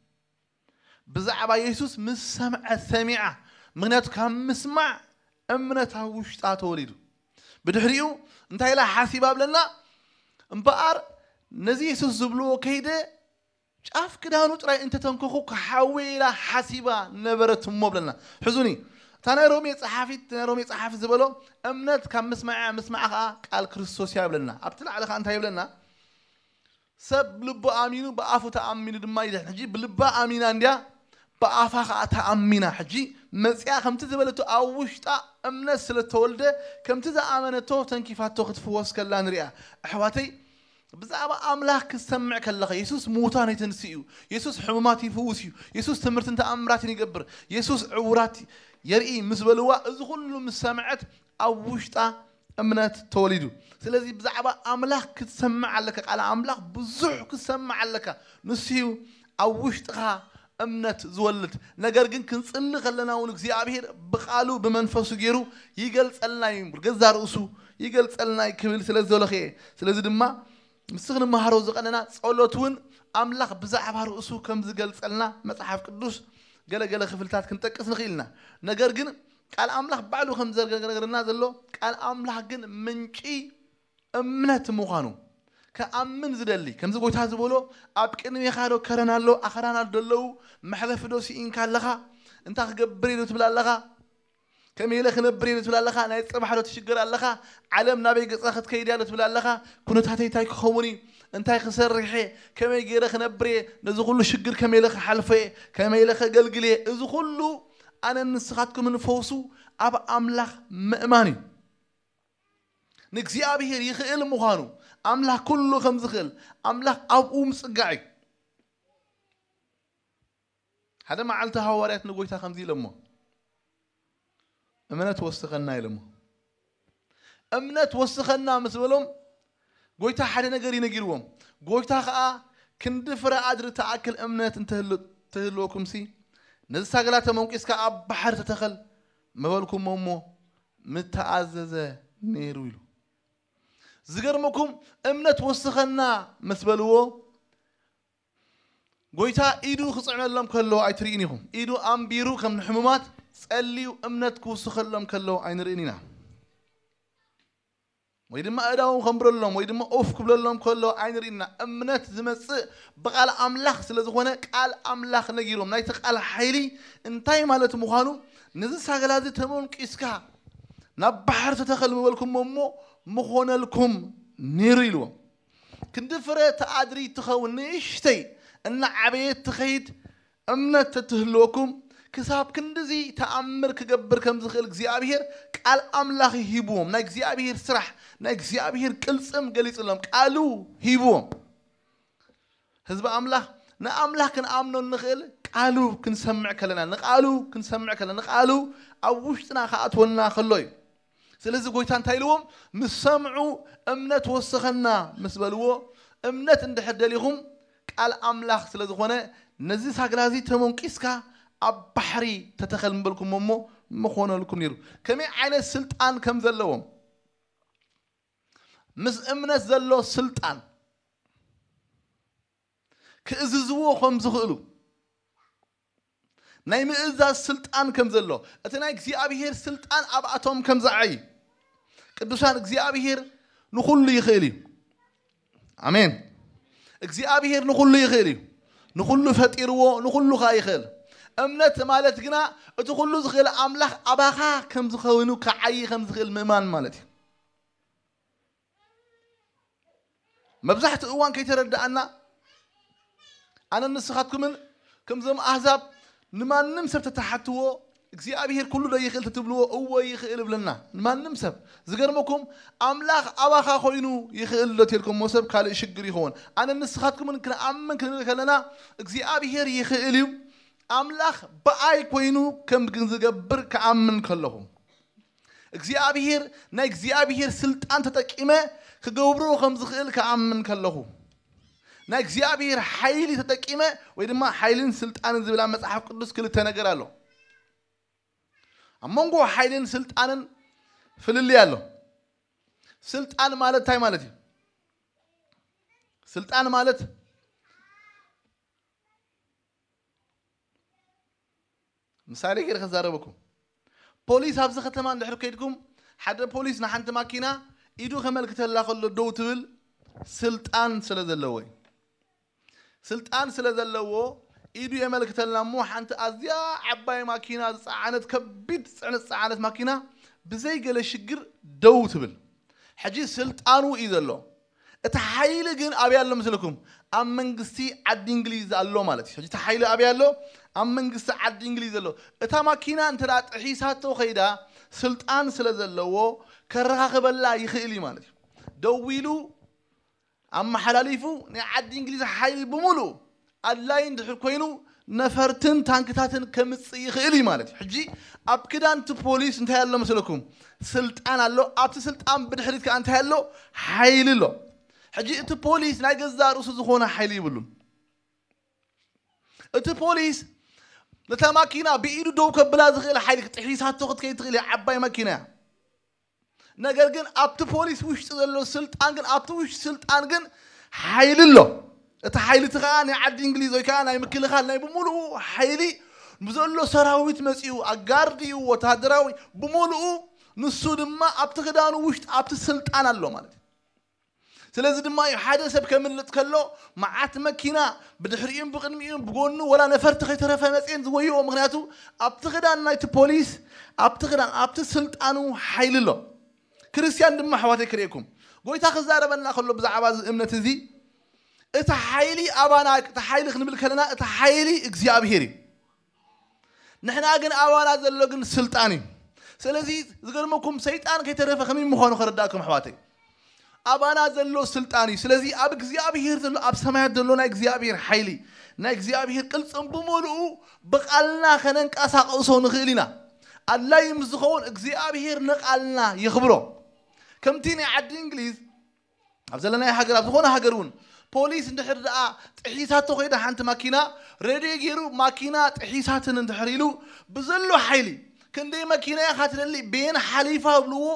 ብዛዕባ የሱስ ምስ ሰምዐት ሰሚዓ። ምክንያቱ ካብ ምስማዕ እምነት ኣብ ውሽጣ ተወሊዱ። ብድሕሪኡ እንታይ ኢላ ሓሲባ ብለና? እምበኣር ነዚ የሱስ ዝብልዎ ከይደ ጫፍ ክዳኑ ጥራይ እንተተንከኹ ክሓዊ ኢላ ሓሲባ ነበረት እሞ ብለና። ሕዙኒ እታ ናይ ሮሜ ጸሓፊት ናይ ሮሜ ጸሓፊ ዝበሎ እምነት ካብ ምስማዕ ምስማዕ ከዓ ቃል ክርስቶስ እያ ብለና። ኣብቲ ላዕሊ ከዓ እንታይ ይብለና? ሰብ ብልቡ ኣሚኑ ብኣፉ ተኣሚኑ ድማ ይድሕን። ሕጂ ብልባ ኣሚና እንድያ ብኣፋ ኸዓ ተኣሚና። ሕጂ መጺኣ ከምቲ ዝበለቶ ኣብ ውሽጣ እምነት ስለ ተወልደ፣ ከምቲ ዝኣመነቶ ተንኪፋቶ ክትፍወስ ከላ ንሪኣ። ኣሕዋተይ፣ ብዛዕባ ኣምላኽ ክትሰምዕ ከለኻ፣ የሱስ ምዉታን የተንስእ እዩ፣ የሱስ ሕሙማት ይፍውስ እዩ፣ የሱስ ትምህርትን ተኣምራትን ይገብር፣ የሱስ ዕውራት የርኢ ምስ በልዋ፣ እዚ ኩሉ ምስ ሰምዐት ኣብ ውሽጣ እምነት ተወሊዱ። ስለዚ ብዛዕባ ኣምላኽ ክትሰምዕ ኣለካ፣ ቃል ኣምላኽ ብዙሕ ክትሰምዕ ኣለካ። ንሱ እዩ ኣብ ውሽጥኻ እምነት ዝወልድ። ነገር ግን ክንጽሊ ከለና እውን እግዚኣብሔር ብቃሉ ብመንፈሱ ገይሩ ይገልጸልና እዩ። ገዛ ርእሱ ይገልጸልና እዩ ክብል ስለ ዝደለኹ እየ። ስለዚ ድማ ምስ ክንመሃሮ ዝቐነና ጸሎት እውን ኣምላኽ ብዛዕባ ርእሱ ከም ዝገልጸልና መጽሓፍ ቅዱስ ገለገለ ክፍልታት ክንጠቅስ ንኽእል ኢና። ነገር ግን ቃል ኣምላኽ ባዕሉ ከም ዘነገረና ዘሎ ቃል ኣምላኽ ግን ምንጪ እምነት ምዃኑ ክኣምን ዝደሊ፣ ከምዚ ጎይታ ዝበሎ፣ ኣብ ቅድሜኻ ዶ ከረን ኣሎ፣ ኣኽራናት ዶ ኣለዉ፣ መሕለፊ ዶ ስኢንካ ኣለኻ፣ እንታይ ክገብር እየ ዶ ትብል ኣለኻ፣ ከመይ ኢለ ክነብር እየ ዶ ትብል ኣለኻ፣ ናይ ጽባሕ ዶ ትሽገር ኣለኻ፣ ዓለም ናበይ ገጻ ክትከይድ እያ ዶ ትብል ኣለኻ፣ ኩነታተይ እንታይ ክኸውን እዩ፣ እንታይ ክሰርሕ እየ፣ ከመይ ገይረ ክነብር እየ፣ ነዚ ኩሉ ሽግር ከመይ ኢለ ክሓልፎ እየ፣ ከመይ ኢለ ከገልግል እየ፣ እዚ ኩሉ ኣነን ንስኻትኩምን ፈውሱ ኣብ ኣምላኽ ምእማን እዩ። ንእግዚኣብሔር ይኽእል ምዃኑ፣ ኣምላኽ ኩሉ ከም ዝኽእል፣ ኣምላኽ ኣብኡ ምጽጋዕ እዩ። ሓደ መዓልቲ ሃዋርያት ንጎይታ ከምዚ ኢሎሞ፣ እምነት ወስኸና ኢሎሞ። እምነት ወስኸና ምስ በሎም፣ ጎይታ ሓደ ነገር እዩ ነጊርዎም። ጎይታ ኸኣ፣ ክንዲ ፍረ ኣድሪ ትኣክል እምነት እንተህሉ-፣ እንተህልወኩምሲ፣ ነዚ ሳግላ ተመንቂስካ ኣብ ባሕሪ ተተኸል ምበልኩሞ እሞ፣ ምተኣዘዘ ነይሩ ኢሉ። ዝገርመኩም፣ እምነት ወስኸና ምስ በልዎ፣ ጎይታ ኢዱ ክጽዕነሎም ከሎ ኣይትርእዩን ኢኹም። ኢዱ ኣንቢሩ ከም ንሕሙማት ጸልዩ እምነት ክውስኸሎም ከሎ ኣይንርእን ኢና። ወይ ድማ ኣእዳዎም ከንብረሎም ወይ ድማ ኡፍ ክብለሎም ከሎ ኣይንርእን ኢና። እምነት ዝመጽእ ብቃል ኣምላኽ ስለ ዝኾነ፣ ቃል ኣምላኽ ነጊሮም። ናይቲ ቃል ሓይሊ እንታይ ማለት ምዃኑ፣ ነዚ ሳግላ እዚ ተመንቂስካ ናብ ባሕሪ ተተኸል ምበልኩሞ እሞ ምኾነልኩም ነይሩ ኢልዎም። ክንዲ ፍረ ተኣድሪ ትኸውን ንእሽተይ እናዓበየት ትኸይድ እምነት ተትህልወኩም፣ ክሳብ ክንድዚ ተኣምር ክገብር ከም ዝኽእል እግዚኣብሔር ቃል ኣምላኽ ሂብዎም። ናይ እግዚኣብሔር ስራሕ፣ ናይ እግዚኣብሔር ቅልጽም ገሊጽሎም፣ ቃሉ ሂብዎም። ህዝቢ ኣምላኽ፣ ንኣምላኽ ክንኣምኖ እንኽእል ቃሉ ክንሰምዕ ከለና፣ ንቃሉ ክንሰምዕ ከለና፣ ንቃሉ ኣብ ውሽጥና ክኣትወና ከሎ እዩ። ስለዚ ጎይታ እንታይ ኢልዎም? ምስ ሰምዑ እምነት ወሰኸና ምስ በልዎ፣ እምነት እንድሕር ደሊኹም ቃል ኣምላኽ ስለ ዝኾነ፣ ነዚ ሳግላ እዚ ተመንቂስካ ኣብ ባሕሪ ተተኸል ምበልኩሞ እሞ ምኾነልኩም ነይሩ። ከመይ ዓይነት ስልጣን ከም ዘለዎም፣ ምስ እምነት ዘሎ ስልጣን፣ ክእዝዝዎ ከም ዝኽእሉ፣ ናይ ምእዛዝ ስልጣን ከም ዘሎ፣ እቲ ናይ እግዚኣብሔር ስልጣን ኣብኣቶም ከም ዝዓዪ። ቅዱሳን፣ እግዚኣብሔር ንኹሉ ይኽእል እዩ። ኣሜን። እግዚኣብሔር ንኹሉ ይኽእል እዩ። ንኹሉ ፈጢርዎ፣ ንኹሉ ኸኣ ይኽእል። እምነት ማለት ግና እቲ ኩሉ ዝኽእል ኣምላኽ ኣባኻ ከም ዝኸውን፣ ክዓዪ ከም ዝኽእል ምእማን ማለት እዩ። መብዛሕትኡ እዋን ከይተረድኣና፣ ኣነን ንስኻትኩምን ከምዞም ኣህዛብ ንማንም ሰብ ተተሓትዎ፣ እግዚኣብሔር ኩሉ ዶ ይኽእል ተትብልዎ፣ እወ ይኽእል እብለና። ንማንም ሰብ። ዝገርመኩም፣ ኣምላኽ ኣባኻ ኮይኑ ይኽእል ዶ ተልኩሞ፣ ሰብ ካልእ ሽግር ይኸውን። ኣነን ንስኻትኩምን ክንኣምን ክንብል ከለና፣ እግዚኣብሔር ይኽእል እዩ። ኣምላኽ ብኣይ ኮይኑ ከም ግን ዝገብር ክኣምን ከለኹ፣ እግዚኣብሔር፣ ናይ እግዚኣብሔር ስልጣን ተጠቂመ ክገብሮ ከም ዝኽእል ክኣምን ከለኹ፣ ናይ እግዚኣብሔር ሓይሊ ተጠቂመ፣ ወይ ድማ ሓይልን ስልጣንን ዝብል ኣብ መጽሓፍ ቅዱስ ክልተ ነገር ኣሎ። ኣብ መንጎ ሓይልን ስልጣንን ፍልልይ ኣሎ። ስልጣን ማለት እንታይ ማለት እዩ? ስልጣን ማለት፣ ምሳሌ ገይረ ክዛረበኩም። ፖሊስ ኣብዚ ከተማ እንድሕር ከይድኩም፣ ሓደ ፖሊስ ንሓንቲ ማኪና ኢዱ ከመልክተላ ከሎ ደው ትብል፣ ስልጣን ስለ ዘለዎ እዩ። ስልጣን ስለ ዘለዎ ኢዱ የመልክተልና እሞ፣ ሓንቲ ኣዝያ ዓባይ ማኪና ዝጸዓነት፣ ከቢድ ጽዕነት ዝጸዓነት ማኪና ብዘይ ገለ ሽግር ደው ትብል። ሕጂ ስልጣኑ እዩ ዘሎ። እቲ ሓይሊ ግን ኣበይ ኣሎ መስለኩም? ኣብ መንግስቲ ዓዲ እንግሊዝ ኣሎ ማለት እዩ። ሕጂ እቲ ሓይሊ ኣበይ ኣሎ? ኣብ መንግስቲ ዓዲ እንግሊዝ ኣሎ። እታ ማኪና እንተ ደኣ ጥሒሳቶ ከይዳ፣ ስልጣን ስለ ዘለዎ ከረኻኽበላ ይኽእል እዩ ማለት እዩ። ደዊሉ ኣመሓላሊፉ ናይ ዓዲ እንግሊዝ ሓይሊ ብምሉእ ኣድላይ እንድሕር ኮይኑ ነፈርትን ታንክታትን ከምጽእ ይኽእል እዩ ማለት እዩ። ሕጂ ኣብ ክዳን እቲ ፖሊስ እንታይ ኣሎ መስለኩም? ስልጣን ኣሎ። ኣብቲ ስልጣን ብድሕሪት ከኣ እንታይ ኣሎ? ሓይሊ ኣሎ። ሕጂ እቲ ፖሊስ ናይ ገዛእ ርእሱ ዝኾነ ሓይሊ ይብሉን። እቲ ፖሊስ ነታ ማኪና ብኢዱ ደው ከብላ ዝኽእል ሓይሊ ጥሒሳቶ ክትከይድ ትኽእል እያ። ዓባይ ማኪና እያ። ነገር ግን ኣብቲ ፖሊስ ውሽጢ ዘሎ ስልጣን ግን ኣብቲ ውሽጢ ስልጣን ግን ሓይሊ ኣሎ። እቲ ሓይሊ እቲ ከዓ ናይ ዓዲ እንግሊዝ ወይ ከዓ ናይ ምክልኻል ናይ ብምሉኡ ሓይሊ ብዘሎ ሰራዊት መፂኡ ኣጋር ድዩ ወታደራዊ ብምሉኡ ንሱ ድማ ኣብቲ ክዳኑ ውሽጢ ኣብቲ ስልጣን ኣሎ ማለት እዩ። ስለዚ ድማ እዩ ሓደ ሰብ ከምልጥ ከሎ መዓት መኪና ብድሕሪኡን ብቕድሚኡን ብጎኑ ወላ ነፈርቲ ከይተረፈ መፅየን ዝጎይዎ። ምክንያቱ ኣብቲ ክዳን ናይቲ ፖሊስ ኣብቲ ክዳን ኣብቲ ስልጣኑ ሓይሊ ኣሎ። ክርስቲያን ድማ ኣሕዋተይ ክርእየኩም ጎይታ ክዛረበና ከሎ ብዛዕባ እዚ እምነት እዚ እቲ ሓይሊ ኣባና እቲ ሓይሊ ክንብል ከለና እቲ ሓይሊ እግዚኣብሄር እዩ። ንሕና ግን ኣባና ዘሎ ግን ስልጣን እዩ። ስለዚ ዝገርመኩም ሰይጣን ከይተረፈ ከመይ ምዃኑ ከረዳእኩም ኣሕዋተይ። ኣባና ዘሎ ስልጣን እዩ። ስለዚ ኣብ እግዚኣብሄር ዘሎ ኣብ ሰማያት ዘሎ ናይ እግዚኣብሄር ሓይሊ ናይ እግዚኣብሄር ቅልጽም ብምሉኡ ብቓልና ከነንቀሳቕሶ ንኽእል ኢና። ኣድላይ ምስ ዝኸውን እግዚኣብሄር ንቓልና የኽብሮ። ከምቲ ናይ ዓዲ እንግሊዝ ኣብ ዘለናዮ ሃገር ኣብ ዝኾነ ሃገር እውን ፖሊስ እንድሕር ደኣ ጥሒሳቶ ከይዳ ሓንቲ ማኪና ሬድዮ ገይሩ ማኪና ጥሒሳትን እንድሕር ኢሉ ብዘሎ ሓይሊ ክንደይ መኪና ኢኻ ትደሊ በየን ሓሊፋ ብልዎ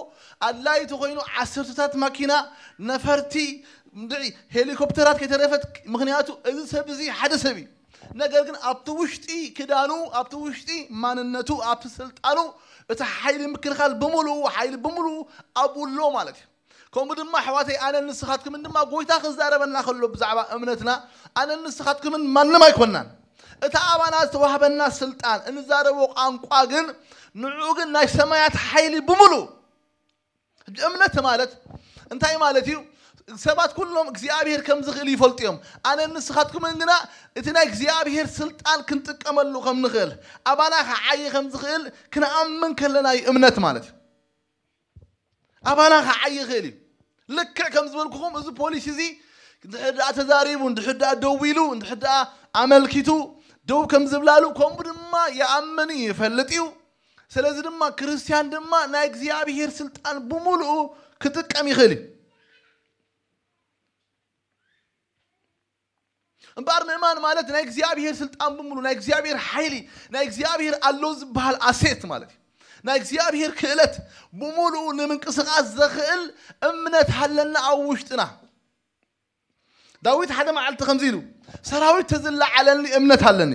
ኣድላይ ተኮይኑ ዓሰርተታት ማኪና ነፈርቲ እንድዒ ሄሊኮፕተራት ከይተረፈት። ምክንያቱ እዚ ሰብ እዚ ሓደ ሰብ እዩ። ነገር ግን ኣብቲ ውሽጢ ክዳኑ ኣብቲ ውሽጢ ማንነቱ ኣብቲ ስልጣኑ እቲ ሓይሊ ምክልኻል ብምሉኡ ሓይሊ ብምሉኡ ኣብኡ ኣሎ ማለት እዩ። ከምኡ ድማ ኣሕዋተይ ኣነን ንስኻትኩምን ድማ ጎይታ ክዛረበና ከሎ ብዛዕባ እምነትና ኣነን ንስኻትኩምን ማንም ኣይኮናን። እቲ ኣባና ዝተዋህበና ስልጣን እንዛረቦ ቋንቋ ግን ንዕኡ ግን ናይ ሰማያት ሓይሊ ብምሉእ። ሕጂ እምነት ማለት እንታይ ማለት እዩ? ሰባት ኩሎም እግዚኣብሄር ከም ዝኽእል ይፈልጡ እዮም። ኣነን ንስኻትኩምን ግና እቲ ናይ እግዚኣብሄር ስልጣን ክንጥቀመሉ ከም ንኽእል ኣባና ክዓይ ከም ዝኽእል ክንኣምን ከለና እዩ እምነት ማለት እዩ። ኣባና ክዓይ ይኽእል እዩ። ልክዕ ከም ዝበልኩኹም እዚ ፖሊሲ እዚ እንድሕር ደኣ ተዛሪቡ እንድሕር ደኣ ደው ኢሉ እንድሕር ደኣ ኣመልኪቱ ደው ከም ዝብላሉ ከምኡ ድማ ይኣምን እዩ ይፈልጥ እዩ። ስለዚ ድማ ክርስትያን ድማ ናይ እግዚኣብሄር ስልጣን ብምሉኡ ክጥቀም ይኽእል እዩ። እምበኣር ምእማን ማለት ናይ እግዚኣብሄር ስልጣን ብምሉ ናይ እግዚኣብሄር ሓይሊ ናይ እግዚኣብሄር ኣሎ ዝበሃል ኣሴት ማለት እዩ። ናይ እግዚኣብሄር ክእለት ብምሉኡ ንምንቅስቃስ ዘኽእል እምነት ሃለና ኣብ ውሽጥና። ዳዊት ሓደ መዓልቲ ከምዚ ኢሉ ሰራዊት ተዝለዓለኒ እምነት ኣለኒ።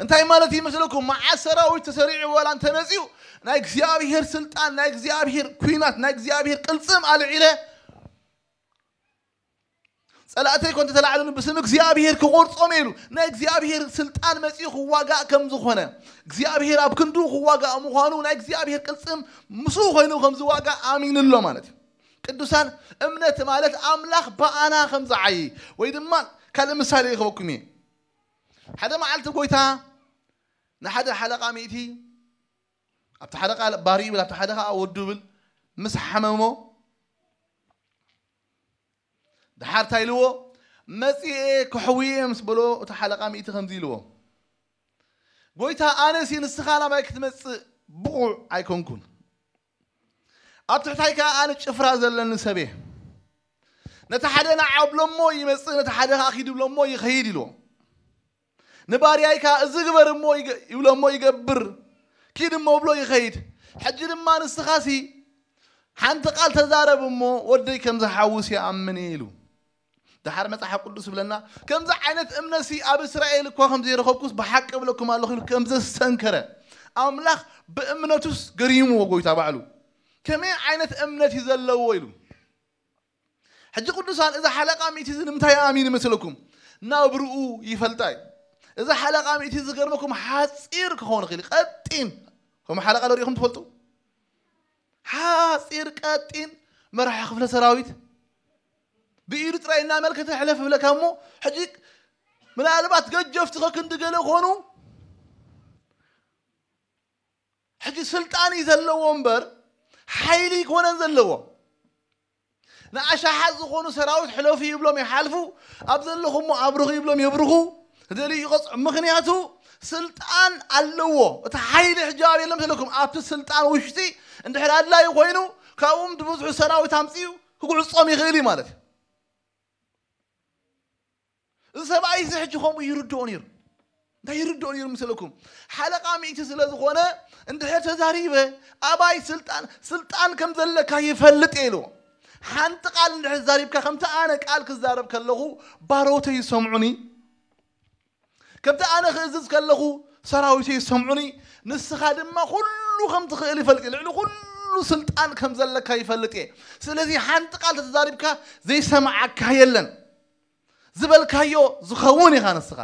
እንታይ ማለት ይመስለኩም? መዓት ሰራዊት ተሰሪዑ ወላ እንተመፅኡ ናይ እግዚኣብሄር ስልጣን ናይ እግዚኣብሄር ኩናት ናይ እግዚኣብሄር ቅልፅም ኣልዒለ ጸላእተይ ኮን ተተላዕሉኒ ብስም እግዚኣብሄር ክቆርጾም ኢሉ ናይ እግዚኣብሄር ስልጣን መጺኡ ክዋጋእ ከም ዝኾነ እግዚኣብሄር ኣብ ክንዱ ክዋጋእ ምዃኑ ናይ እግዚኣብሄር ቅልጽም ምስኡ ኮይኑ ከም ዝዋጋእ ኣሚኑ ኣሎ ማለት እዩ። ቅዱሳን እምነት ማለት ኣምላኽ ብኣና ከም ዝዓይ ወይ ድማ ካልእ ምሳሌ ይኸበኩም እየ። ሓደ መዓልቲ ጎይታ ንሓደ ሓለቓ ሚእቲ ኣብቲ ሓደ ቃል ባሪ ይብል ኣብቲ ሓደ ከዓ ወዱ ይብል ምስ ሓመሞ ድሓር እንታይ ኢልዎ? መጺኤ ክሕውየ ምስ በሎ እቲ ሓለቓ ሚእቲ ከምዚ ኢልዎ፣ ጎይታ ኣነሲ ንስኻ ናባይ ክትመጽእ ብቑዕ ኣይኮንኩን። ኣብ ትሕታይ ከኣ ኣነ ጭፍራ ዘለኒ ሰብ እየ። ነቲ ሓደ ንዓ ብሎሞ ይመጽእ፣ ነቲ ሓደ ከኣ ኪድ ብሎሞ ይኸይድ ኢልዎ። ንባርያይ ከኣ እዚ ግበር እሞ ይብሎ እሞ ይገብር፣ ኪድ እሞ ብሎ ይኸይድ። ሕጂ ድማ ንስኻሲ ሓንቲ ቃል ተዛረብ እሞ ወደይ ከም ዝሓውስ ይኣምን እየ ኢሉ። ደሓር መጽሓፍ ቅዱስ ይብለና ከምዚ ዓይነት እምነትሲ ኣብ እስራኤል እኳ ከም ዘይረኸብኩስ ብሓቂ እብለኩም ኣለኹ ኢሉ ከም ዘስተንከረ ኣምላኽ ብእምነቱስ ገሪምዎ ጎይታ ባዕሉ ከመይ ዓይነት እምነት እዩ ዘለዎ ኢሉ። ሕጂ ቅዱሳን እዚ ሓለቃ ሚእቲ እዚ ንምንታይ ኣሚን ይመስለኩም? ናብርኡ ይፈልጣ እዩ። እዚ ሓለቃ ሚእቲ ዝገርመኩም ሓፂር ክኸውን ይኽእል ቀጢን ከም ሓለቃ ዶ ሪኢኹም ትፈልጡ? ሓፂር ቀጢን መራሒ ክፍለ ሰራዊት ብኢዱ ጥራይ እናመልከተ ሕለፍ ብለካ እሞ ሕጂ ምናልባት ገጀፍቲ ከክንዲ ገለ ኮኑ ሕጂ ስልጣን እዩ ዘለዎ እምበር ሓይሊ ይኮነን ዘለዎ። ንኣሻሓት ዝኾኑ ሰራዊት ሕለፉ ይብሎም ይሓልፉ፣ ኣብ ዘለኹሞ ኣብርኹ ይብሎም የብርኹ፣ ዝደልዩ ይቐጽዑ። ምኽንያቱ ስልጣን ኣለዎ። እቲ ሓይሊ ሕጂ ኣብ የለም ዘለኩም ኣብቲ ስልጣን ውሽጢ እንድሕር ኣድላዩ ኮይኑ ካብኡም ብብዝሑ ሰራዊት ኣምፅኡ ክጉዕጾም ይኽእል እዩ ማለት እዩ። እዚ ሰብኣይ እዚ ሕጂ ከምኡ ይርድኦ ነይሩ። እንታይ ይርድኦ ነይሩ ምስለኩም? ሓለቃ ሚእቲ ስለ ዝኾነ እንድሕር ተዛሪበ ኣባይ ስልጣን ስልጣን ከም ዘለካ ይፈልጥ እየ ኢልዎ። ሓንቲ ቃል እንድሕር ተዛሪብካ ከምቲ ኣነ ቃል ክዛረብ ከለኹ ባሮተይ ይሰምዑኒ፣ ከምቲ ኣነ ክእዝዝ ከለኹ ሰራዊተይ ይሰምዑኒ፣ ንስኻ ድማ ኩሉ ከም ትኽእል ይፈልጥ እየ፣ ልዕሊ ኩሉ ስልጣን ከም ዘለካ ይፈልጥ እየ። ስለዚ ሓንቲ ቃል ተተዛሪብካ ዘይሰምዓካ የለን። ዝበልካዮ ዝኸውን ኢኻ ንስኻ።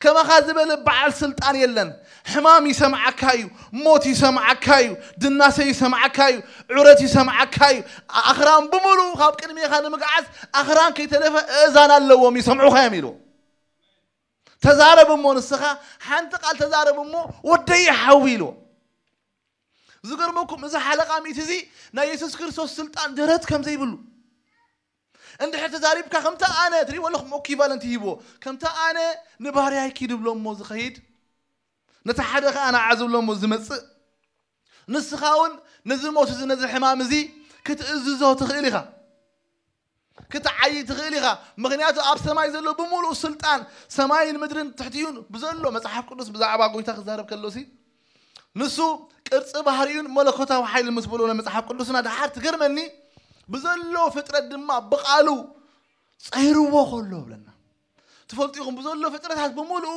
ከማኻ ዝበለ በዓል ስልጣን የለን። ሕማም ይሰምዓካ እዩ፣ ሞት ይሰምዓካ እዩ፣ ድናሰ ይሰምዓካ እዩ፣ ዑረት ይሰምዓካ እዩ። ኣኽራን ብምሉኡ ካብ ቅድሜኻ ንምግዓዝ ኣኽራን ከይተለፈ እእዛን ኣለዎም ይሰምዑኻ እዮም ኢሉ። ተዛረብ እሞ ንስኻ ሓንቲ ቃል ተዛረብ እሞ ወደይ ሓዊ ኢሉ። ዝገርመኩም እዚ ሓለቃ ሚእቲ እዚ ናይ የሱስ ክርስቶስ ስልጣን ደረት ከም ዘይብሉ እንድሕር ተዛሪብካ ከምቲ ኣነ ትሪእዎ ኣለኹም ኢኩቫለንት ይህብዎ ከምቲ ኣነ ንባርያይ ኪድ ብሎ እሞ ዝኸይድ ነቲ ሓደ ኸዓ ንዓ ዝብሎ እሞ ዝመጽእ ንስኻ እውን ነዚ ሞት እዚ ነዚ ሕማም እዚ ክትእዝዞ ትኽእል ኢኻ ክትዓይ ትኽእል ኢኻ ምኽንያቱ ኣብ ሰማይ ዘሎ ብምሉእ ስልጣን ሰማይን ምድርን ትሕትዩን ብዘሎ መጽሓፍ ቅዱስ ብዛዕባ ጎይታ ክዛረብ ከሎሲ ንሱ ቅርጺ ባህሪኡን መለኮታዊ ሓይሊ ምስ በሎ ናይ መጽሓፍ ቅዱስና ደሓር ትገርመኒ ብዘሎ ፍጥረት ድማ ብቓሉ ጸይርዎ ከሎ ብለና ትፈልጡ ኢኹም ብዘሎ ፍጥረታት ብምሉኡ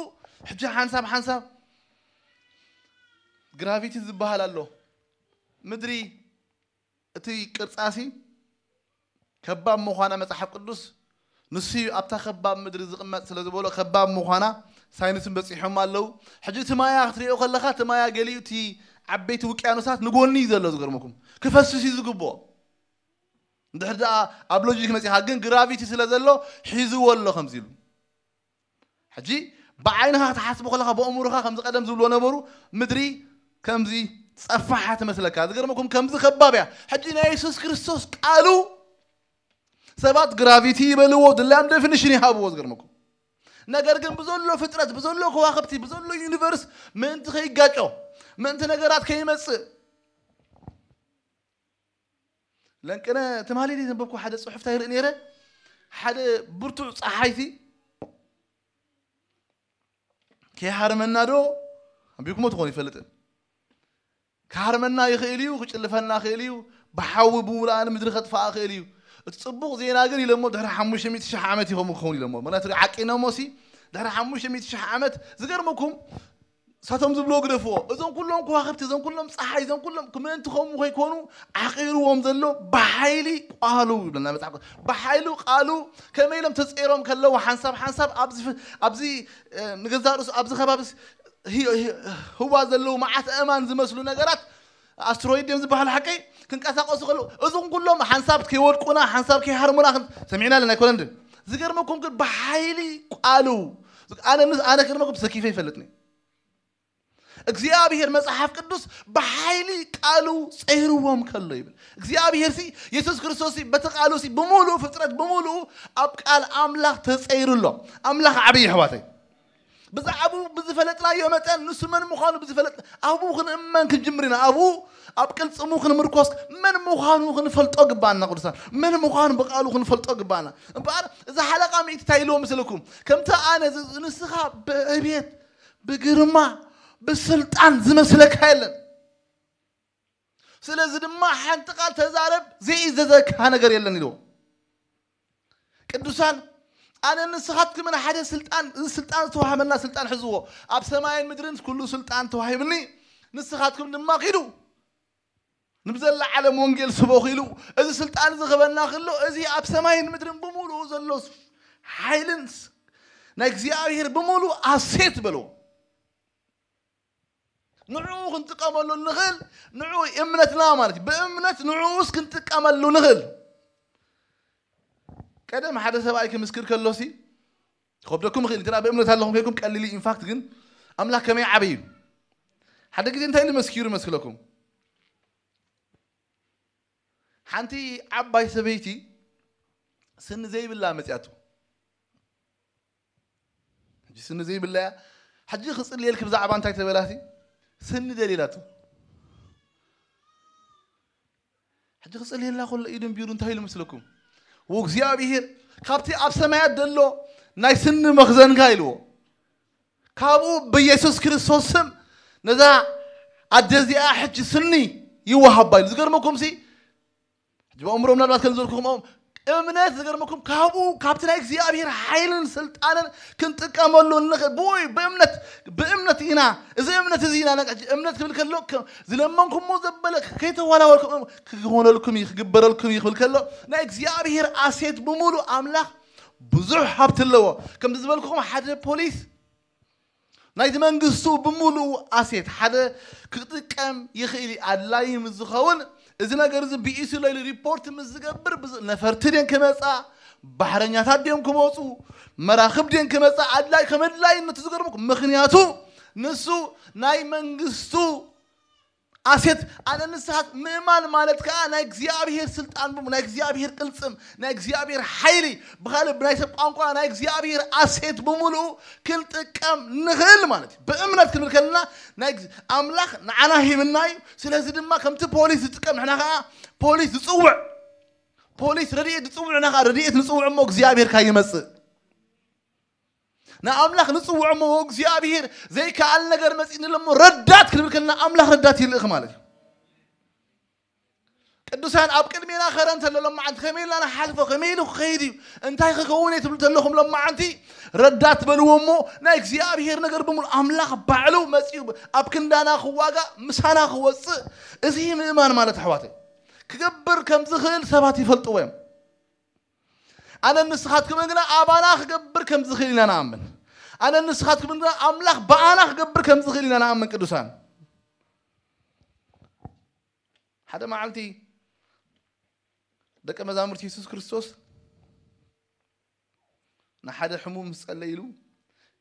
ሕጂ ሓንሳብ ሓንሳብ ግራቪቲ ዝበሃል ኣሎ ምድሪ እቲ ቅርጻሲ ከባብ ምዃና መጽሓፍ ቅዱስ ንሱ ኣብታ ከባብ ምድሪ ዝቕመጥ ስለ ዝበሎ ከባብ ምዃና ሳይንስን በጺሖም ኣለዉ ሕጂ እቲ ማያ ክትሪኦ ከለኻ እቲ ማያ ገሊኡ እቲ ዓበይቲ ውቅያኖሳት ንጎኒ እዩ ዘሎ ዝገርመኩም ክፈስስ እዩ ዝግብኦ እንድሕር ደኣ ኣብ ሎጂክ መጺኻ ግን ግራቪቲ ስለ ዘሎ ሒዝዎ ኣሎ ከምዚ ኢሉ ሕጂ ብዓይንኻ ክትሓስቦ ከለኻ ብእምሮኻ ከምዚ ቀደም ዝብልዎ ነበሩ ምድሪ ከምዚ ጸፋሓ ትመስለካ ዝገርመኩም ከምዚ ከባብ እያ ሕጂ ናይ የሱስ ክርስቶስ ቃሉ ሰባት ግራቪቲ ይበልዎ ድላዮም ዴፊኒሽን ይሃብዎ ዝገርመኩም ነገር ግን ብዘሎ ፍጥረት ብዘሎ ከዋክብቲ ብዘሎ ዩኒቨርስ ምእንቲ ከይጋጮ ምእንቲ ነገራት ከይመጽእ ለንቅነ ትማሊ ዘንበብኩ ሓደ ጽሑፍ እንታይ ርኢ ነይረ ሓደ ብርቱዕ ፀሓይቲ ከይሃርመና ዶ ኣንቢኩሞ ትኾኑ ይፈልጥን ክሃርመና ይኽእል እዩ ክጭልፈና ይኽእል እዩ ብሓዊ ብውላን ምድሪ ከጥፋኣ ይኽእል እዩ እቲ ፅቡቕ ዜና ግን ኢለሞ ድሕሪ ሓሙሽተ ሚእቲ ሽሕ ዓመት ይኸሙ ክኸውን ኢለሞ ምክንያቱ ዓቂኖሞ ሲ ድሕሪ ሓሙሽተ ሚእቲ ሽሕ ዓመት ዝገርመኩም ሳቶም ዝብሎ ግደፍዎ እዞም ኩሎም ከዋክብቲ እዞም ኩሎም ፀሓይ እዞም ኩሎም ምእንቲ ከምኡ ከይኮኑ ዓቂርዎም ዘሎ ብሓይሊ ቃሉ ይብለና መፅሓፍ ብሓይሉ ቃሉ ከመይ ኢሎም ተፀይሮም ከለዉ ሓንሳብ ሓንሳብ ኣብዚ ንገዛእ ርእሱ ኣብዚ ከባቢ ህዋ ዘለዉ መዓት እማን ዝመስሉ ነገራት ኣስትሮይድ እዮም ዝበሃሉ ሓቀይ ክንቀሳቀሱ ከለዉ እዞም ኩሎም ሓንሳብ ከይወድቁና ሓንሳብ ከይሃርሙና ሰሚዕና ኣለና ኣይኮነን ዝገርመኩም ግን ብሓይሊ ቃሉ ኣነ ኣነ ክርመኩም ሰኪፈ ይፈልጥኒ እግዚኣብሔር መጽሓፍ ቅዱስ ብሓይሊ ቃሉ ጸይርዎም ከሎ ይብል እግዚኣብሔር ሲ የሱስ ክርስቶስ በቲ ቃሉ ሲ ብምሉእ ፍጥረት ብምሉኡ ኣብ ቃል ኣምላኽ ተጸይሩ ኣሎ ኣምላኽ ዓብዪ ኣሕዋተይ ብዛዕባኡ ብዝፈለጥናዮ መጠን ንሱ መን ምዃኑ ብዝፈለጥ ኣብኡ ክንእመን ክንጅምር ኢና ኣብኡ ኣብ ቅልጽሙ ክንምርኮስ መን ምዃኑ ክንፈልጦ ግባና ቅዱሳን መን ምዃኑ ብቃሉ ክንፈልጦ ግባና እምበኣር እዚ ሓለቃ ሚእቲ እንታይ ኢልዎ ምስልኩም ከምቲ ኣነ ንስኻ ብዕብየት ብግርማ ብስልጣን ዝመስለካ የለን ስለዚ ድማ ሓንቲ ቃል ተዛረብ ዘይእዘዘካ ነገር የለን ኢልዎ ቅዱሳን ኣነ ንስኻትኩምን ሓደ ስልጣን እዚ ስልጣን ዝተዋህበና ስልጣን ሕዝዎ ኣብ ሰማይን ምድርን ኩሉ ስልጣን ተዋሂብኒ ንስኻትኩም ድማ ኪዱ ንብዘላ ዓለም ወንጌል ስበኹ ኢሉ እዚ ስልጣን እዚ ክበና ክሎ እዚ ኣብ ሰማይን ምድርን ብምሉኡ ዘሎ ሓይልን ናይ እግዚኣብሔር ብምሉእ ኣሴት በልዎ ንዕኡ ክንጥቀመሉ ንኽእል ንዕኡ እምነትና ማለት እዩ ብእምነት ንዕኡስ ክንጥቀመሉ ንኽእል ቀደም ሓደ ሰብኣይ ክምስክር ከሎሲ፣ ከብደኩም ይኽእል፣ እንትና ብእምነት ኣለኹም ከይኩም ቀሊል እዩ። ኢንፋክት ግን ኣምላኽ ከመይ ዓበይ እዩ። ሓደ ግዜ እንታይ ኢሉ መስኪሩ መስክለኩም? ሓንቲ ዓባይ ሰበይቲ ስኒ ዘይብላ መጽያቱ። ሕጂ ስኒ ዘይብላ እያ። ሕጂ ክጽልየልክ ብዛዕባ እንታይ ተበላሲ? ስኒ ደሊላቱ። ሕጂ ክጽልየላ ከሎ ኢዱ እምቢሩ እንታይ ኢሉ መስለኩም? ወእግዚኣብሔር ካብቲ ኣብ ሰማያት ዘሎ ናይ ስኒ መኽዘንካ ኢልዎ። ካብኡ ብኢየሱስ ክርስቶስ ስም ነዛ ኣደ እዚኣ ሕጂ ስኒ ይወሃባ ኢሉ። ዝገርመኩም ሲ፣ ሕጂ ብኣእምሮ ምናልባት ከም ዝበልኩኹም እምነት ዝገርመኩም ካብኡ ካብቲ ናይ እግዚኣብሔር ሓይልን ስልጣንን ክንጥቀመሉ ንኽእል። ብኡ ብእምነት፣ ብእምነት ኢና፣ እዚ እምነት እዚ ኢና ነቃ-፣ እምነት ክብል ከሎ ከ-፣ ዝለመንኩሞ ዘበለ ከይተዋላወልኩም ክኾነልኩም እዩ፣ ክግበረልኩም እዩ ክብል ከሎ ናይ እግዚኣብሔር ኣሴት ብምሉእ ኣምላኽ ብዙሕ ሃብቲ ኣለዎ። ከምዚ ዝበልኩኹም ሓደ ፖሊስ ናይቲ መንግስቱ ብምሉኡ ኣሴት ሓደ ክጥቀም ይኽእል እዩ። ኣድላዪ ምስ ዝኸውን እዚ ነገር እዚ ብኢሱ ኢሉ ሪፖርት ምስ ዝገብር ብዝ-፣ ነፈርቲ ድን ክመጻ፣ ባሕረኛታት ድዮም ክመጹ፣ መራኽብ ድን ክመጻ፣ ኣድላይ ከም ኣድላይነቱ ዝገርመኩም። ምኽንያቱ ንሱ ናይ መንግስቱ ኣሴት። ኣነ ንስኻት ምእማን ማለት ከኣ ናይ እግዚኣብሔር ስልጣን ብሙ-፣ ናይ እግዚኣብሔር ቅልጽም፣ ናይ እግዚኣብሔር ሓይሊ፣ ብኻልእ ብናይ ሰብ ቋንቋ ናይ እግዚኣብሔር ኣሴት ብምሉኡ ክንጥቀም ንኽእል ማለት እዩ። ብእምነት ክንብል ከለና ናይ ግዝ-፣ ኣምላኽ ንዓና ሂብና እዩ። ስለዚ ድማ ከምቲ ፖሊስ ዝጥቀም ንሕና ከኣ ፖሊስ ዝጽውዕ፣ ፖሊስ ረድኤት ዝጽውዕ፣ ንኻ ረድኤት ንጽውዕ እሞ እግዚኣብሔር ካይመጽእ ንኣምላኽ ንጽውዖ እሞ እግዚኣብሔር ዘይከኣል ነገር መጺእኒ ኣሎ እሞ ረዳት ክንብል ከለና ኣምላኽ ረዳት ይልእኽ ማለት እዩ። ቅዱሳን ኣብ ቅድሜና ኸረ እንተሎ ሎማዓንቲ ከመይ ኢልና ንሓልፎ? ከመይ ኢሉ ክኸይድ እዩ? እንታይ ክኸውን እየ ትብሉ እንተለኹም ሎማዓንቲ ረዳት በልዎ እሞ ናይ እግዚኣብሔር ነገር ብምሉ ኣምላኽ ባዕሉ መጺኡ ኣብ ክንዳና ክዋጋእ ምሳና ክወጽእ እዚ ምእማን ማለት ኣሕዋተይ ክገብር ከም ዝኽእል ሰባት ይፈልጥዎ እዮም። ኣነ ንስኻትኩምን ግና ኣባና ክገብር ከም ዝኽእል ኢና ንኣምን። ኣነ ንስኻትኩምን ግና ኣምላኽ ብኣና ክገብር ከም ዝኽእል ኢና ንኣምን ቅዱሳን። ሓደ መዓልቲ ደቀ መዛሙርቲ የሱስ ክርስቶስ ንሓደ ሕሙም ምስ ጸለይሉ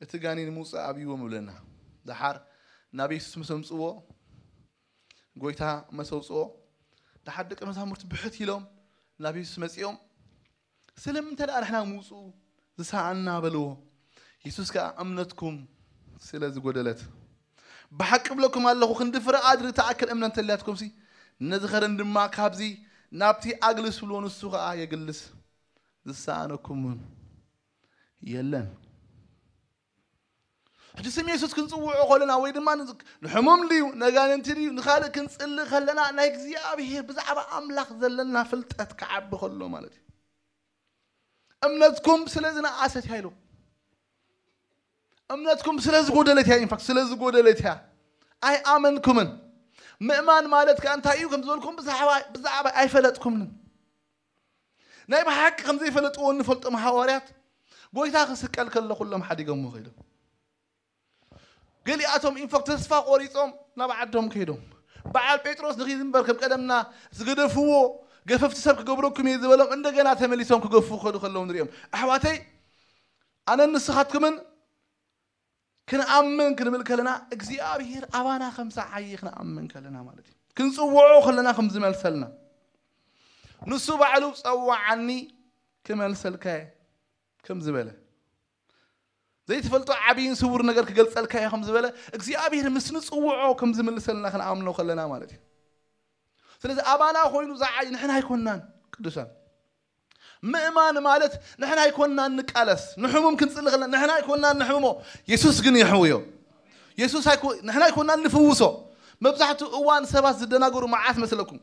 እቲ ጋኔን ምውጻእ ኣብይዎም ይብለና። ደሓር ናብ የሱስ ምስ ኣምጽዎ፣ ጎይታ ምስ ኣውጽዎ፣ ደሓር ደቀ መዛሙርቲ ብሕት ኢሎም ናብ የሱስ መጺኦም፣ ስለምንታይ ደኣ ንሕና ምውጽኡ ዝሰኣና በልዎ። የሱስ ከኣ እምነትኩም ስለ ዝጎደለት። ብሓቂ እብለኩም ኣለኹ፣ ክንዲ ፍረ ኣድሪ ትኣክል እምነት እንተልያትኩምሲ፣ ነዚ ኸረን ድማ ካብዚ ናብቲ ኣግልስ ብልዎ፣ ንሱ ኸኣ የግልስ። ዝሰኣነኩም እውን የለን። ሕጂ ስም የሱስ ክንጽውዖ ከለና ወይ ድማ ንዝ-፣ ንሕሙም ድዩ፣ ነጋንንቲ ድዩ፣ ንኻልእ ክንጽሊ ከለና ናይ እግዚኣብሔር ብዛዕባ ኣምላኽ ዘለና ፍልጠት ክዓቢ ከሎ ማለት እዩ። እምነትኩም ስለ ዝነኣሰት እያ ኢሉ። እምነትኩም ስለ ዝጎደለት እያ፣ ኢንፋክት ስለ ዝጎደለት እያ። ኣይኣመንኩምን። ምእማን ማለት ከኣ እንታይ እዩ ከም ዝበልኩም ብዛዕባ፣ ብዛዕባ ኣይፈለጥኩምን። ናይ ብሓቂ ከም ዘይፈለጥዎ እንፈልጦም ሃዋርያት ጎይታ ክስቀል ከሎ ኩሎም ሓዲጎምዎ ከይዶም። ገሊኣቶም ኢንፋክት ተስፋ ቆሪጾም ናብ ዓዶም ከይዶም። በዓል ጴጥሮስ ንኺድ እምበር ከም ቀደምና ዝገደፍዎ ገፈፍቲ ሰብ ክገብረኩም እየ ዝበሎም እንደገና ተመሊሶም ክገፉ ክኸዱ ከለዉ ንሪኦም። ኣሕዋተይ፣ ኣነን ንስኻትኩምን ክንኣምን ክንብል ከለና እግዚኣብሔር ኣባና ከም ዝዓዪ ክንኣምን ከለና ማለት እዩ። ክንጽውዖ ከለና ከም ዝመልሰልና ንሱ ባዕሉ ጸውዓኒ ክመልሰልካ እየ ከም ዝበለ ዘይትፈልጦ ዓብይን ስውር ነገር ክገልጸልካ እየ ከም ዝበለ እግዚኣብሔር ምስ ንጽውዖ ከም ዝምልሰልና ክንኣምኖ ከለና ማለት እዩ። ስለዚ ኣባና ኮይኑ ዝዓዪ ንሕና ኣይኮናን ቅዱሳን። ምእማን ማለት ንሕና ኣይኮናን ንቃለስ ንሕሙም ክንጽሊ ከለና ንሕና ኣይኮናን ንሕምሞ የሱስ ግን የሕምዮ። የሱስ ኣይኮ-፣ ንሕና ኣይኮናን ንፍውሶ። መብዛሕትኡ እዋን ሰባት ዝደናገሩ መዓት መስለኩም።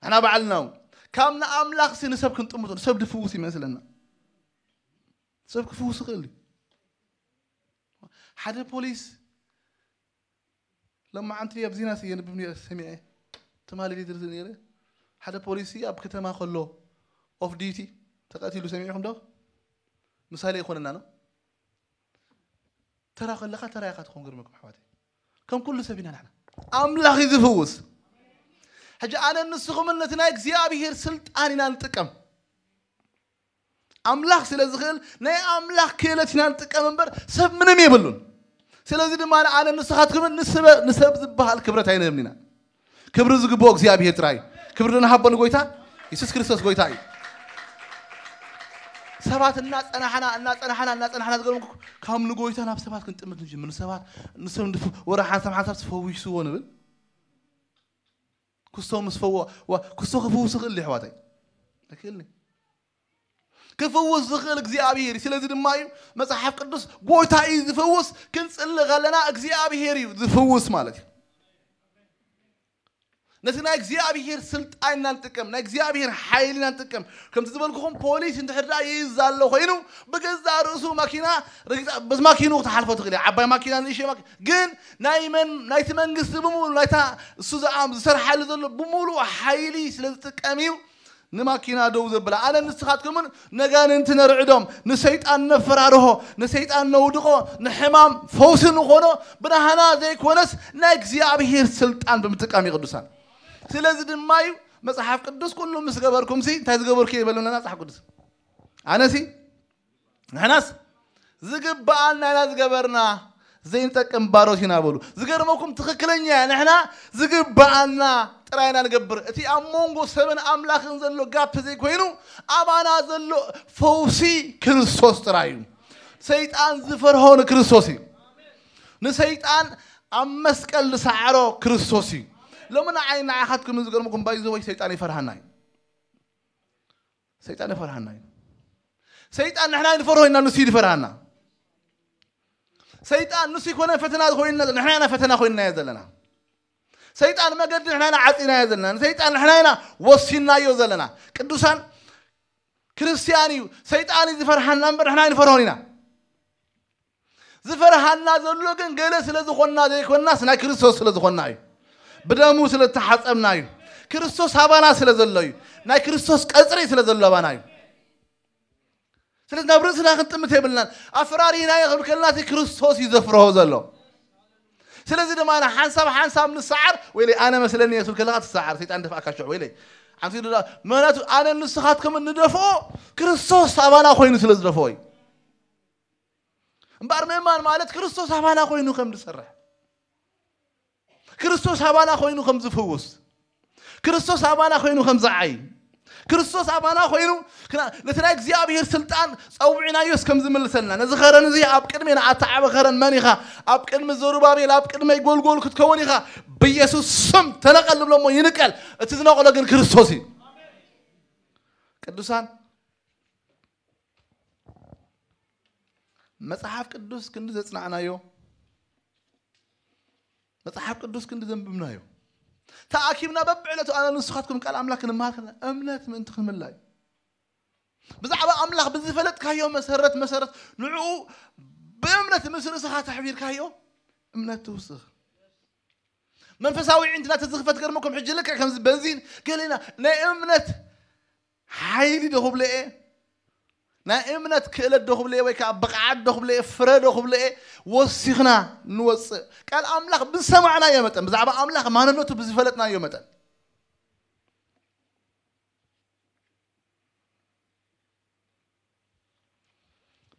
ንሕና ባዕልና እውን ካብ ንኣምላኽ ሲ ንሰብ ክንጥምቶ ንሰብ ድፍውስ ይመስለና። ሰብ ክፍውስ ይኽእል እዩ። ሓደ ፖሊስ ለማዓንቲ ኣብዚና የንብብ ነይረ ሰሚዐ ትማሊ ሊድር ነይረ ሓደ ፖሊሲ ኣብ ከተማ ከሎ ኦፍ ዲቲ ተቐቲሉ ሰሚዕኹም ዶ? ምሳሌ ይኾነና ነው። ተራ ከለኻ ተራ ኢኻ ትኾን። ገርመኩም ኣሕዋተይ ከም ኩሉ ሰብ ኢና ንሕና ኣምላኽ እዩ ዝፍውስ። ሕጂ ኣነ ንስኹምን ነቲ ናይ እግዚኣብሔር ስልጣን ኢና ንጥቀም። ኣምላኽ ስለ ዝኽእል ናይ ኣምላኽ ክእለት ኢና ንጥቀም እምበር ሰብ ምንም የብሉን። ስለዚ ድማ ኣነ ንስኻትኩምን ንስበ- ንሰብ ዝበሃል ክብረት ኣይንህብን ኢና። ክብሪ ዝግብኦ እግዚኣብሔር ጥራይ። ክብሪ ንሃቦ ንጎይታ የሱስ ክርስቶስ ጎይታ እዩ። ሰባት እናጸናሕና እናጸናሕና እናጸናሕና ዝገርምኩ ካብ ንጎይታ ናብ ሰባት ክንጥምት ንጅምር። ንሰባት ንሰብ እንድፍ ወረ ሓንሳብ ሓንሳብ ትፈዊስዎ ንብል። ክስቶ ምስ ፈዎ ዋ ክስቶ ክፍውስ ይኽእል የሕዋተይ ኣይክእልኒ። ክፍውስ ዝኽእል እግዚኣብሔር እዩ። ስለዚ ድማ እዩ መጽሓፍ ቅዱስ ጎይታ እዩ ዝፍውስ። ክንጽሊ ከለና እግዚኣብሔር እዩ ዝፍውስ ማለት እዩ። ነቲ ናይ እግዚኣብሔር ስልጣን ኢና ንጥቀም፣ ናይ እግዚኣብሔር ሓይሊ ኢና ንጥቀም። ከምቲ ዝበልኩኹም ፖሊስ እንድሕር ደኣ ይእዝ ኣሎ ኮይኑ ብገዛእ ርእሱ ማኪና ርግጻ በዚ ማኪኑ ክትሓልፎ ትኽእል እያ። ዓባይ ማኪና ንእሽተይ ማኪና ግን ናይ መን ናይቲ መንግስቲ ብምሉእ ናይታ እሱ ዝኣም ዝሰርሓሉ ዘሎ ብምሉእ ሓይሊ ስለ ዝጥቀም እዩ ንማኪና ደው ዘብላ። ኣነ ንስኻትኩምን ነጋንንቲ ነርዕዶም፣ ንሰይጣን ነፈራርሆ፣ ንሰይጣን ነውድቖ፣ ንሕማም ፈውሲ ንኾኖ ብናህና ዘይኮነስ ናይ እግዚኣብሔር ስልጣን ብምጥቃም እዩ ቅዱሳን። ስለዚ ድማ እዩ መጽሓፍ ቅዱስ ኩሉ ምስ ገበርኩምሲ እንታይ ዝገበርኩ ይበለና መጽሓፍ ቅዱስ። ኣነሲ ንሕናስ ዝግብኣና ኢና ዝገበርና ዘይንጠቅም ባሮት ኢና በሉ። ዝገርመኩም ትኽክለኛ እያ። ንሕና ዝግብኣና ጥራይ ኢና ንገብር። እቲ ኣብ መንጎ ሰብን ኣምላኽን ዘሎ ጋፕ ዘይኮይኑ ኣባና ዘሎ ፈውሲ ክርስቶስ ጥራይ እዩ። ሰይጣን ዝፈርሆ ንክርስቶስ እዩ። ንሰይጣን ኣብ መስቀል ዝሰዓሮ ክርስቶስ እዩ። ሎሚ ንዓይ ንዓኻትኩም ዝገርመኩም ባይዘወይ ሰይጣን ይፈርሃና እዩ። ሰይጣን ይፈርሃና እዩ። ሰይጣን ንሕና ንፈርሆ ኢና ንሱ ይፈርሃና። ሰይጣን ንሱ ይኮነ ፈተና ኮይንና ንሕና ኢና ፈተና ኮይንናዮ ዘለና። ሰይጣን መገዲ ንሕና ኢና ዓፂናዮ ዘለና። ሰይጣን ንሕና ኢና ወሲናዮ ዘለና። ቅዱሳን ክርስቲያን እዩ። ሰይጣን እዩ ዝፈርሃና እምበር ንሕና ኣይንፈርሆን ኢና። ዝፈርሃና ዘሎ ግን ገለ ስለ ዝኾንና ዘይኮንናስ ናይ ክርስቶስ ስለ ዝኾንና እዩ። ብደሙ ስለ እተሓጸብና እዩ። ክርስቶስ ኣባና ስለ ዘሎ እዩ። ናይ ክርስቶስ ቀጽሪ ስለ ዘሎ ኣባና እዩ። ስለዚ ናብ ርእስና ክንጥምት የብልናን። ኣፈራሪህናዮ ክብል ከለና እቲ ክርስቶስ እዩ ዘፍርሆ ዘሎ። ስለዚ ድማ ሓንሳብ ሓንሳብ ንሰዓር ወይለይ ኣነ መስለኒ እየ ክብል ከለካ ትሰዓር ሰይጣን ደፍኣካ ሽዑ ወይለይ ሓንቲ ዶ ምክንያቱ ኣነ ንስኻትኩም እንደፍኦ ክርስቶስ ኣባና ኮይኑ ስለ ዝደፍኦ እዩ። እምበኣር ምእማን ማለት ክርስቶስ ኣባና ኮይኑ ከም ዝሰርሕ ክርስቶስ ኣባና ኮይኑ ከም ዝፍውስ ክርስቶስ ኣባና ኮይኑ ከም ዝዓይ ክርስቶስ ኣባና ኮይኑ ነቲ ናይ እግዚኣብሔር ስልጣን ጸውዕናዮስ ከም ዝምልሰልና ነዚ ኸረን እዚ ኣብ ቅድሜ ንኣተዓበ ኸረን መን ኢኻ ኣብ ቅድሚ ዘሩባቤል ኣብ ቅድመይ ጎልጎል ክትከውን ኢኻ ብኢየሱስ ስም ተነቀል ንብሎ እሞ ይንቀል እቲ ዝነቕሎ ግን ክርስቶስ እዩ ቅዱሳን መጽሓፍ ቅዱስ ክንዲ ዘጽናዕናዮ መጽሓፍ ቅዱስ ክንዲ ዘንብብናዮ ተኣኪብና በብዕለቱ ኣነ ንስኻትኩም ቃል ኣምላኽ ክንመሃር ከለና እምነት ምእንቲ ክንምላ እዩ ብዛዕባ ኣምላኽ ብዝፈለጥካዮ መሰረት መሰረት ንዕኡ ብእምነት ምስ ርእስኻ ተሕቢርካዮ እምነት ትውስኽ መንፈሳዊ ዕንትና ተዝኽፈት ገርመኩም ሕጂ ልክዕ ከምዚ በንዚን ገሌና ናይ እምነት ሓይሊ ዶ ክብሎ እየ ናይ እምነት ክእለት ዶ ክብሎ እየ ወይ ከዓ ብቕዓት ዶ ክብሎ እየ ፍረ ዶ ክብሎ እየ ወሲኽና ንወፅእ ቃል ኣምላኽ ብዝሰማዕናዮ መጠን ብዛዕባ ኣምላኽ ማንነቱ ብዝፈለጥናዮ መጠን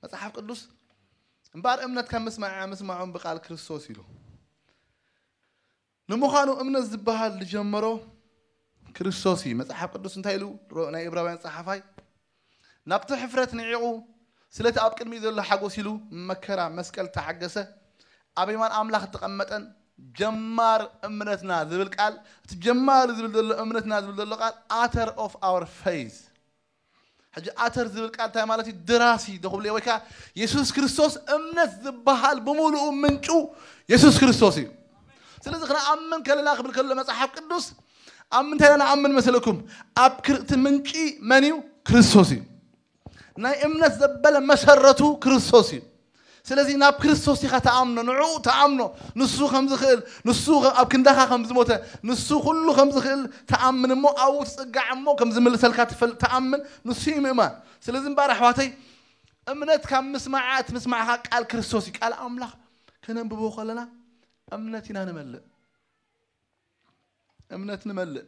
መጽሓፍ ቅዱስ እምበኣር እምነት ካብ ምስማዕ ምስማዖም ብቃል ክርስቶስ ኢሉ ንምዃኑ እምነት ዝበሃል ዝጀመሮ ክርስቶስ እዩ መጽሓፍ ቅዱስ እንታይ ኢሉ ናይ እብራውያን ጸሓፋይ ናብቲ ሕፍረት ንዒቑ ስለቲ ኣብ ቅድሚኡ ዘሎ ሓጎስ ኢሉ መከራ መስቀል ተሓገሰ ኣብ የማን ኣምላኽ እተቐመጠን ጀማር እምነትና ዝብል ቃል እቲ ጀማር ዝብል ዘሎ እምነትና ዝብል ዘሎ ቃል ኣተር ኦፍ ኣወር ፌዝ ሕጂ ኣተር ዝብል ቃል እንታይ ማለት እዩ ድራሲ ዶ ክብልዮ ወይ ከዓ የሱስ ክርስቶስ እምነት ዝበሃል ብምሉኡ ምንጩ የሱስ ክርስቶስ እዩ ስለዚ ክንኣምን ከለና ክብል ከሎ መፅሓፍ ቅዱስ ኣብ ምንታይ ኢና ንኣምን መሰለኩም ኣብ ክርእቲ ምንጪ መን እዩ ክርስቶስ እዩ ናይ እምነት ዘበለ መሰረቱ ክርስቶስ እዩ ስለዚ ናብ ክርስቶስ ኢኻ ተኣምኖ ንዕኡ ተኣምኖ ንሱ ከም ዝኽእል ንሱ ኣብ ክንዳኻ ከም ዝሞተ ንሱ ኩሉ ከም ዝኽእል ተኣምን እሞ ኣብኡ ትጽጋዕ እሞ ከም ዝምልሰልካ ትፈልጥ ተኣምን ንሱ እዩ ምእማን ስለዚ እምበኣር ኣሕዋተይ እምነት ካብ ምስማዓት ምስማዕኻ ቃል ክርስቶስ እዩ ቃል ኣምላኽ ከነንብቦ ከለና እምነት ኢና ንመልእ እምነት ንመልእ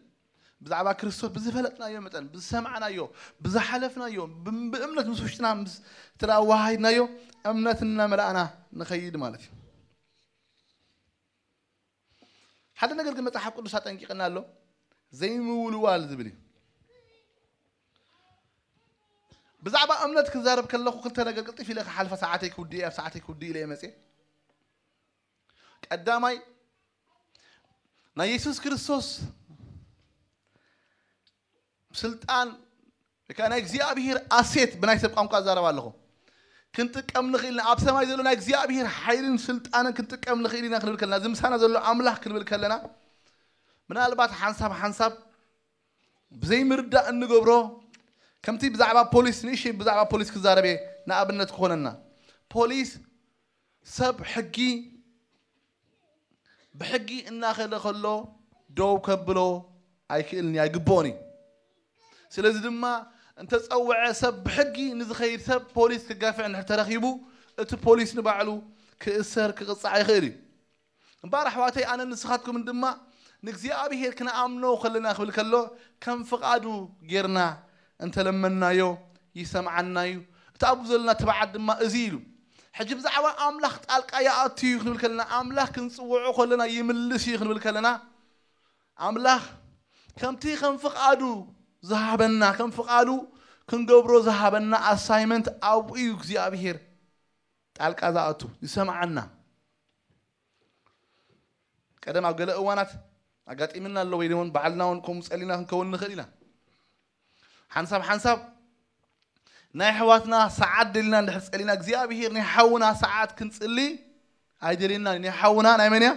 ብዛዕባ ክርስቶስ ብዝፈለጥናዮ መጠን፣ ብዝሰማዕናዮ፣ ብዝሓለፍናዮ፣ ብ- ብእምነት ምስ ውሽጥና ምስ ተዋሃሂድናዮ፣ እምነት እናመላእና ንኸይድ ማለት እዩ። ሓደ ነገር ግን መጽሓፍ ቅዱስ ኣጠንቂቕና ኣሎ፣ ዘይምውልዋል ዝብል እዩ። ብዛዕባ እምነት ክዛረብ ከለኹ ክልተ ነገር ቅልጥፍ ኢለ ክሓልፋ፣ ሰዓተይ ክውድእ እየ፣ ኣብ ሰዓተይ ክውድእ ኢለ እየ መፅየ። ቀዳማይ፣ ናይ የሱስ ክርስቶስ ስልጣን ወይ ከዓ ናይ እግዚኣብሔር ኣሴት፣ ብናይ ሰብ ቋንቋ እዛረብ ኣለኹ፣ ክንጥቀም ንኽእል ኢና። ኣብ ሰማይ ዘሎ ናይ እግዚኣብሔር ሓይልን ስልጣንን ክንጥቀም ንኽእል ኢና ክንብል ከለና፣ እዚ ምሳና ዘሎ ኣምላኽ ክንብል ከለና፣ ምናልባት ሓንሳብ ሓንሳብ ብዘይምርዳእ እንገብሮ፣ ከምቲ ብዛዕባ ፖሊስ፣ ንእሽተይ ብዛዕባ ፖሊስ ክዛረብ እየ፣ ንኣብነት ክኾነና። ፖሊስ ሰብ ሕጊ ብሕጊ እናኸደ ከሎ ደው ከብሎ ኣይክእልን እዩ፣ ኣይግብኦን እዩ። ስለዚ ድማ እንተፀውዐ ሰብ፣ ብሕጊ ንዝኸይድ ሰብ ፖሊስ ክጋፍዕ እንድሕር ተረኺቡ፣ እቲ ፖሊስ ንባዕሉ ክእሰር ክቕፃዕ ይኽእል እዩ። እምበኣር ኣሕዋተይ፣ ኣነ ንስኻትኩምን ድማ ንእግዚኣብሔር ክንኣምኖ ከለና ክብል ከሎ፣ ከም ፍቓዱ ጌርና እንተለመንናዮ ይሰምዓና እዩ። እቲ ኣብኡ ዘለና ትብዓት ድማ እዚ ኢሉ። ሕጂ ብዛዕባ ኣምላኽ ጣልቃ ይኣቱ እዩ ክንብል ከለና፣ ኣምላኽ ክንጽውዖ ከለና ይምልስ እዩ ክንብል ከለና፣ ኣምላኽ ከምቲ ከም ፍቓዱ ዝሃበና፣ ከም ፍቓዱ ክንገብሮ ዝሃበና ኣሳይመንት ኣብኡ እዩ እግዚኣብሔር ጣልቃ ዝኣቱ፣ ይሰምዓና። ቀደም ኣብ ገለ እዋናት ኣጋጢምና ኣሎ፣ ወይ እውን ባዕልና እውን ከምኡ ጸሊና ክንከውን ንኽእል ኢና። ሓንሳብ ሓንሳብ ናይ ኣሕዋትና ሰዓት ደሊና እንድሕር ጸሊና፣ እግዚኣብሔር ናይ ሓውና ሰዓት ክንጽሊ ኣይደልየናን እዩ። ናይ ሓውና ናይ መን እያ?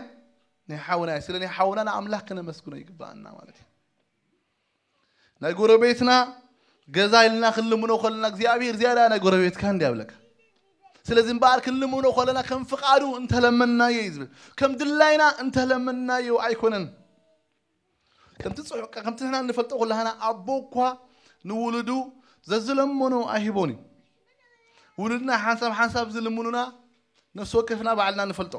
ናይ ሓውና እያ። ስለ ናይ ሓውና ንኣምላኽ ክነመስግኖ ይግባኣና ማለት እዩ። ናይ ጎረቤትና ገዛ ኢልና ክንልምኖ ከለና እግዚኣብሔር እዚኣ ደኣ ናይ ጎረቤትካ እንድያ ይብለካ። ስለዚ እምበኣር ክንልምኖ ከለና ከም ፍቓዱ እንተለመንናዮ እዩ ዝብል። ከም ድላይና እንተለመንናዮ ኣይኮነን። ከምቲ ጽሑፍ፣ ከምቲ ንሕና እንፈልጦ ኩላህና ኣቦ እኳ ንውሉዱ ዘዝለመኖ ኣይህቦን እዩ። ውሉድና ሓንሳብ ሓንሳብ ዝልምኑና ነፍሲ ወከፍና ባዕልና ንፈልጦ።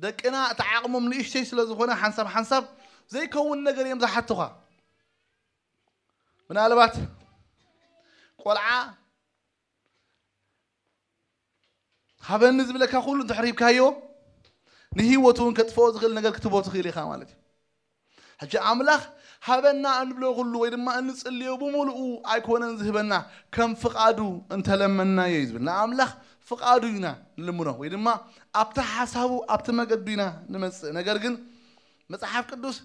ደቅና እቲ ዓቕሞም ንእሽተይ ስለ ዝኾነ ሓንሳብ ሓንሳብ ዘይከውን ነገር እዮም ዝሓቱኻ። ምናልባት ቆልዓ ሃበኒ ዝብለካ ኩሉ እንድሕር ሂብካዮ ንህይወቱ እውን ከጥፍኦ ዝኽእል ነገር ክትቦ ትኽእል ኢኻ ማለት እዩ። ሕጂ ኣምላኽ ሃበና እንብሎ ኩሉ ወይ ድማ እንጽልዮ ብምሉኡ ኣይኮነን ዝህበና፣ ከም ፍቓዱ እንተለመንናዮ እዩ ዝብል። ንኣምላኽ ፍቓዱ ኢና ንልምኖ ወይ ድማ ኣብቲ ሓሳቡ ኣብቲ መገዱ ኢና ንመጽእ። ነገር ግን መጽሓፍ ቅዱስ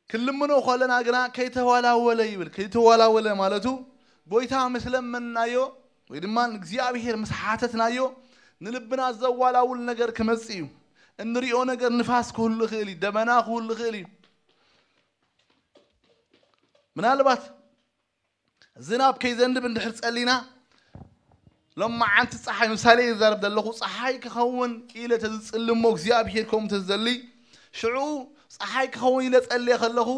ክንልምኖ ከለና ግና ከይተዋላወለ ይብል። ከይተዋላወለ ማለቱ ጎይታ ምስ ለመንናዮ ወይ ድማ ንእግዚኣብሔር ምስ ሓተትናዮ ንልብና ዘዋላውል ነገር ክመጽእ እዩ። እንሪኦ ነገር ንፋስ ክህሉ ይኽእል እዩ፣ ደመና ክህሉ ይኽእል እዩ። ምናልባት ዝናብ ከይዘንብ እንድሕር ጸሊና፣ ሎማዓንቲ ጸሓይ፣ ምሳሌ ይዛረብ ዘለኹ፣ ጸሓይ ክኸውን ኢለ ተዝጽልሞ እግዚኣብሔር ከምኡ ተዝደሊ፣ ሽዑ ጸሓይ ክኸውን ኢለ ጸልየ ከለኹ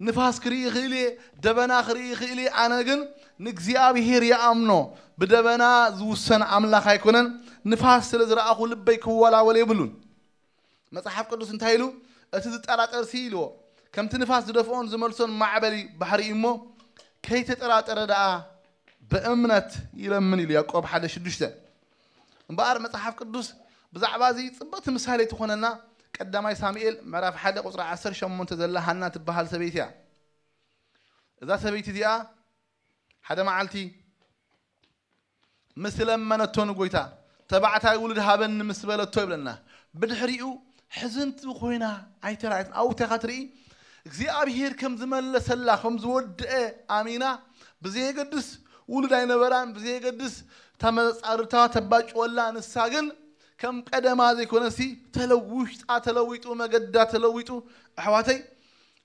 ንፋስ ክርኢ ይኽእል እየ፣ ደበና ክርኢ ይኽእል እየ። ኣነ ግን ንእግዚኣብሔር ይኣምኖ። ብደበና ዝውሰን ኣምላኽ ኣይኮነን። ንፋስ ስለ ዝረኣኹ ልበይ ክወላወል የብሉን። መጽሓፍ ቅዱስ እንታይ ኢሉ? እቲ ዝጠራጠር ሲ ኢልዎ፣ ከምቲ ንፋስ ዝደፍኦን ዝመልሶን ማዕበል ባሕሪ እዩ እሞ፣ ከይተጠራጠረ ደኣ ብእምነት ይለምን ኢሉ፣ ያዕቆብ ሓደ ሽዱሽተ። እምበኣር መጽሓፍ ቅዱስ ብዛዕባ እዚ ጽብቕቲ ምሳሌ ትኾነና ቀዳማይ ሳሙኤል ምዕራፍ ሓደ ቁጽሪ ዓሰርተ ሸሞንተ ዘላ ሃና ትበሃል ሰበይቲ እያ። እዛ ሰበይቲ እዚኣ ሓደ መዓልቲ ምስ ለመነቶ ንጎይታ፣ "ተባዕታይ ውሉድ ሃበኒ" ምስ በለቶ ይብለና። ብድሕሪኡ ሕዝንቲ ኮይና ኣይተራእየትን። ኣብኡ እንታይ ኢኻ ትርኢ? እግዚኣብሄር ከም ዝመለሰላ፣ ከም ዝወድአ ኣሚና፣ ብዘየገድስ ውሉድ ኣይነበራን፣ ብዘየገድስ እታ መጻርታ ተባጭወላ፣ ንሳ ግን ከም ቀደማ ዘይኮነሲ ተለዊጣ፣ ተለዊጡ፣ መገዳ ተለዊጡ። ኣሕዋተይ፣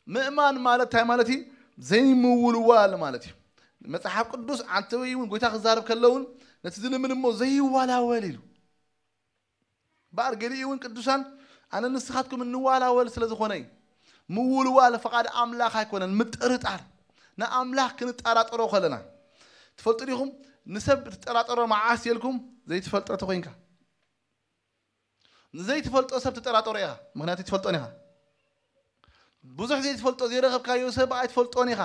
ምእማን ማለት እንታይ ማለት እዩ? ዘይምውልዋል ማለት እዩ። መጽሓፍ ቅዱስ ኣንተ ወይ እውን ጎይታ ክዛረብ ከሎ እውን ነቲ ዝልምን እሞ ዘይዋላወል ኢሉ። እምበኣር ገሊኡ እውን ቅዱሳን ኣነ ንስኻትኩም እንዋላወል ስለ ዝኾነ እዩ። ምውልዋል ፍቓድ ኣምላኽ ኣይኮነን፣ ምጥርጣር። ንኣምላኽ ክንጠራጠሮ ከለና ትፈልጡ ዲኹም? ንሰብ ትጠራጠሮ መዓስ የልኩም? ዘይትፈልጦ ተኾይንካ። ንዘይትፈልጦ ሰብ ትጠራጠሮ ኢኻ፣ ምኽንያቱ ኣይትፈልጦን ኢኻ። ብዙሕ ዘይትፈልጦ ዘይረኸብካዮ ሰብ ኣይትፈልጦን ኢኻ።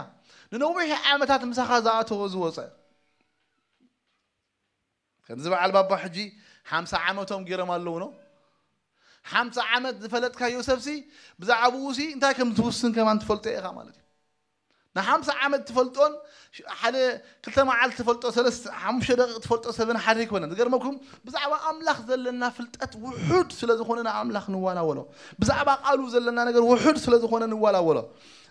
ንነዊሕ ዓመታት ምሳኻ ዝኣተወ ዝወፀ ከምዚ በዓል ባባ ሕጂ ሓምሳ ዓመቶም ገይሮም ኣለዉ ነው። ሓምሳ ዓመት ዝፈለጥካዮ ሰብሲ ብዛዕባኡ ሲ እንታይ ከም ትውስን ከማን ትፈልጦ ኢኻ ማለት እዩ። ንሓምሳ ዓመት ትፈልጦን ሓደ ክልተ መዓልቲ ትፈልጦ ሰለስተ ሓሙሽተ ደቂቕ ትፈልጦ ሰብን ሓደ ኣይኮነን። ዝገርመኩም ብዛዕባ ኣምላኽ ዘለና ፍልጠት ውሑድ ስለ ዝኾነ ንኣምላኽ ንዋላወሎ። ብዛዕባ ቃሉ ዘለና ነገር ውሑድ ስለ ዝኾነ ንዋላወሎ።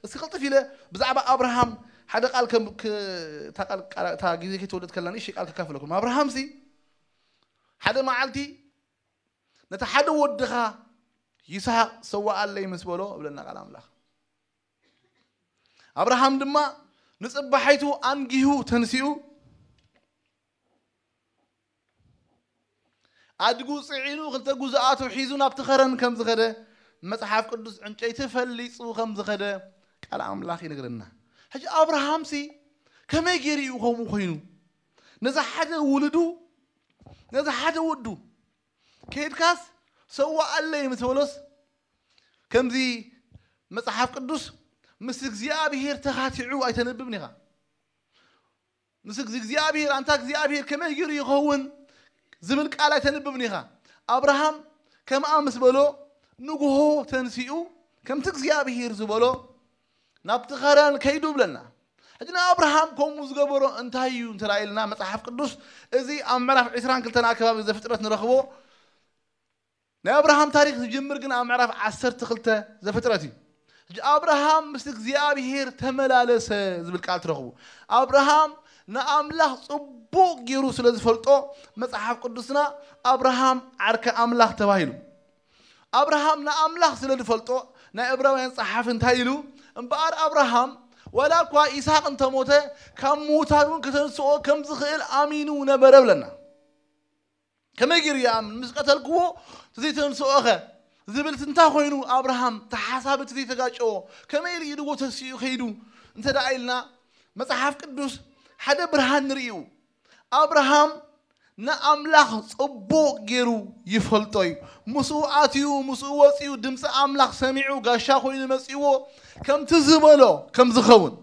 እስኪ ቅልጥፍ ኢለ ብዛዕባ ኣብርሃም ሓደ ቃል ከም ክ- እታ ቃል ቃል- እታ ግዜ ከይተወደት ከላ ንእሽተይ ቃል ከካፍለኩም። ኣብርሃም ሲ ሓደ መዓልቲ ነቲ ሓደ ወድኻ ይስሐቅ ሰዋኣለይ ምስ በሎ እብለና ቃል ኣምላኽ። ኣብርሃም ድማ ንጽባሒቱ ኣንጊሁ ተንሲኡ ኣድጉ ጽዒኑ ክልተ ጉዛኣቱ ሒዙ ናብቲ ኸረን ከም ዝኸደ መጽሓፍ ቅዱስ ዕንጨይቲ ፈሊጹ ከም ዝኸደ ቃል ኣምላኽ ይነግረና። ሕጂ ኣብርሃምሲ ከመይ ገይሩ እዩ ከምኡ ኮይኑ? ነዚ ሓደ ውልዱ ነዚ ሓደ ወዱ ከይድካስ ሰዋኣለይ ምስ በሎስ ከምዚ መጽሓፍ ቅዱስ ምስ እግዚኣብሔር ተኻቲዑ ኣይተንብብን ኢኻ። ምስ እግዚኣብሔር ኣንታ እግዚኣብሔር ከመይ ገይሩ ይኸውን ዝብል ቃል ኣይተንብብን ኢኻ። ኣብርሃም ከምኣ ምስ በሎ ንግሆ ተንሲኡ ከምቲ እግዚኣብሔር ዝበሎ ናብቲ ኸረን ከይዱ ብለና። ሕጂ ንኣብርሃም ከምኡ ዝገበሮ እንታይ እዩ እንተ ኢልና መጽሓፍ ቅዱስ እዚ ኣብ ምዕራፍ ዕስራን ክልተን ኣከባቢ ዘፍጥረት ንረኽቦ። ናይ ኣብርሃም ታሪክ ዝጅምር ግን ኣብ ምዕራፍ ዓሰርተ ክልተ ዘፍጥረት እዩ። ሕጂ ኣብርሃም ምስ እግዚኣብሔር ተመላለሰ ዝብል ቃል ትረኽቡ። ኣብርሃም ንኣምላኽ ጽቡቕ ገይሩ ስለ ዝፈልጦ መጽሓፍ ቅዱስና ኣብርሃም ዓርከ ኣምላኽ ተባሂሉ። ኣብርሃም ንኣምላኽ ስለ ዝፈልጦ ናይ ዕብራውያን ጸሓፊ እንታይ ኢሉ? እምበኣር ኣብርሃም ዋላ እኳ ይስሐቅ እንተሞተ ካብ ምዉታት እውን ከተንስኦ ከም ዝኽእል ኣሚኑ ነበረ ብለና። ከመይ ገይሩ ይኣምን? ምስ ቀተልክዎ ዘይተንስኦኸ ዝብል እንታይ ኮይኑ ኣብርሃም ተሓሳብ እቲ ዘይተጋጨዎ ከመይ ኢሉ ኢድዎ ተሲኡ ከይዱ እንተ ደኣ ኢልና መጽሓፍ ቅዱስ ሓደ ብርሃን ንርእዩ። ኣብርሃም ንኣምላኽ ጽቡቕ ገይሩ ይፈልጦ እዩ። ምስኡ ኣትዩ፣ ምስኡ ወጺኡ፣ ድምፂ ኣምላኽ ሰሚዑ፣ ጋሻ ኮይኑ መጺእዎ፣ ከምቲ ዝበሎ ከም ዝኸውን።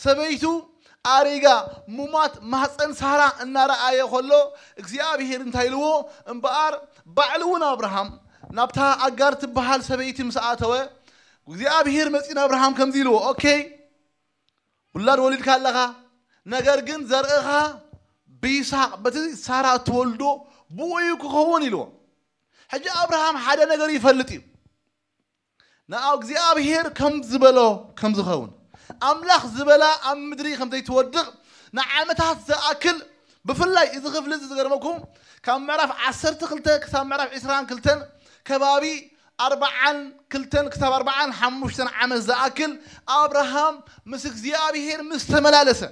ሰበይቱ ኣሪጋ ሙማት ማህፀን ሳራ እናረኣየ ከሎ እግዚኣብሔር እንታይ ኢልዎ? እምበኣር ባዕሉ እውን ኣብርሃም ናብታ ኣጋር ትበሃል ሰበይቲ ምስ ኣተወ እግዚኣብሔር መፂ ንኣብርሃም ከምዚ ኢልዎ፣ ኦኬ ውላድ ወሊድካ ኣለኻ፣ ነገር ግን ዘርእኻ ብይስሓቅ በቲ ሳራ እትወልዶ ብኡ እዩ ክኸውን ኢልዎ። ሕጂ ኣብርሃም ሓደ ነገር ይፈልጥ እዩ። ንእግዚኣብሔር ከም ዝበሎ ከም ዝኸውን ኣምላኽ ዝበላ ኣብ ምድሪ ከም ዘይትወድቕ ንዓመታት ዝኣክል ብፍላይ እዚ ክፍሊ እዚ ዝገርመኩም ካብ ምዕራፍ ዓሰርተ ክልተ ክሳብ ምዕራፍ ዕስራን ክልተን ከባቢ ኣርባዓን ክልተን ክሳብ ኣርባዓን ሓሙሽተን ዓመት ዝኣክል ኣብርሃም ምስ እግዚኣብሔር ምስ ተመላለሰ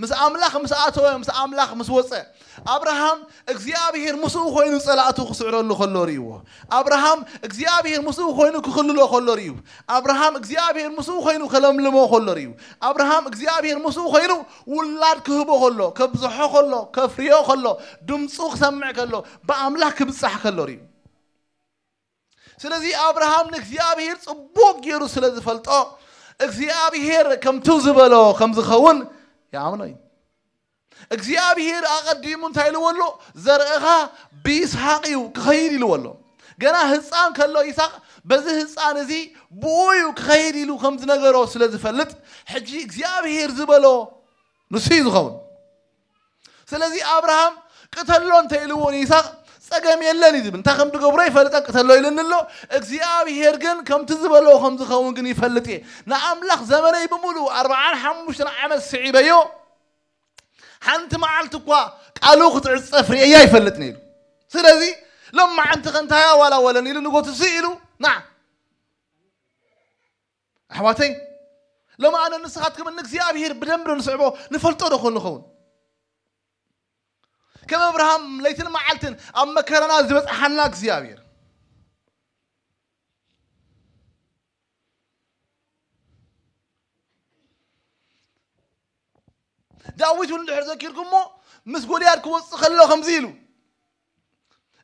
ምስ ኣምላኽ ምስ ኣተወ ምስ ኣምላኽ ምስ ወፀ ኣብርሃም እግዚኣብሔር ምስኡ ኮይኑ ፀላእቱ ክስዕረሉ ከሎ ርእይዎ ኣብርሃም እግዚኣብሔር ምስኡ ኮይኑ ክኽልሎ ከሎ ርእዩ ኣብርሃም እግዚኣብሔር ምስኡ ኮይኑ ከለምልሞ ከሎ ርእዩ ኣብርሃም እግዚኣብሔር ምስኡ ኮይኑ ውላድ ክህቦ ከሎ ከብዝሖ ከሎ ከፍርዮ ከሎ ድምፁ ክሰምዕ ከሎ ብኣምላኽ ክብፃሕ ከሎ ርእዩ ስለዚ ኣብርሃም ንእግዚኣብሔር ፅቡቅ ገይሩ ስለ ዝፈልጦ እግዚኣብሔር ከምቱ ዝበሎ ከም ዝኸውን ይኣምኖ እዩ እግዚኣብሔር ኣቐዲሙ እንታይ ኢልዎ ኣሎ ዘርእኻ ብይስሓቅ እዩ ክኸይድ ኢልዎ ኣሎ ገና ህፃን ከሎ ይስሓቅ በዚ ህፃን እዚ ብኡ እዩ ክኸይድ ኢሉ ከም ዝነገሮ ስለ ዝፈልጥ ሕጂ እግዚኣብሔር ዝበሎ ንሱ እዩ ዝኸውን ስለዚ ኣብርሃም ቅተሎ እንተ ኢልዎ ንይስሓቅ ፀገም የለን እዩ ዝብል እንታይ ከም ትገብሮ ይፈልጠን ቅተሎ ኢሉኒ ኣሎ እግዚኣብሄር ግን ከምቲ ዝበሎ ከም ዝኸውን ግን ይፈልጥ እየ ንኣምላኽ ዘመነይ ብምሉእ ኣርባዓን ሓሙሽተን ዓመት ስዒበዮ ሓንቲ መዓልቲ እኳ ቃሉ ክትዕፀፍ ርእያ ይፈልጥን ኢሉ ስለዚ ሎማዓንቲ ከንታያ ዋላ ወለን ኢሉ ንጎትሱ ኢሉ ና ኣሕዋተይ ሎም ኣነ ንስኻትኩም ንእግዚኣብሔር ብደንብ ንስዕቦ ንፈልጦ ዶ ኮን ንኸውን ከም ኣብርሃም ለይትን መዓልትን ኣብ መከራና ዝበፅሓና እግዚኣብሔር ዳዊት እውን ድሕር ዘኪርኩሞ ምስ ጎልያድ ክወፅእ ከሎ ከምዚ ኢሉ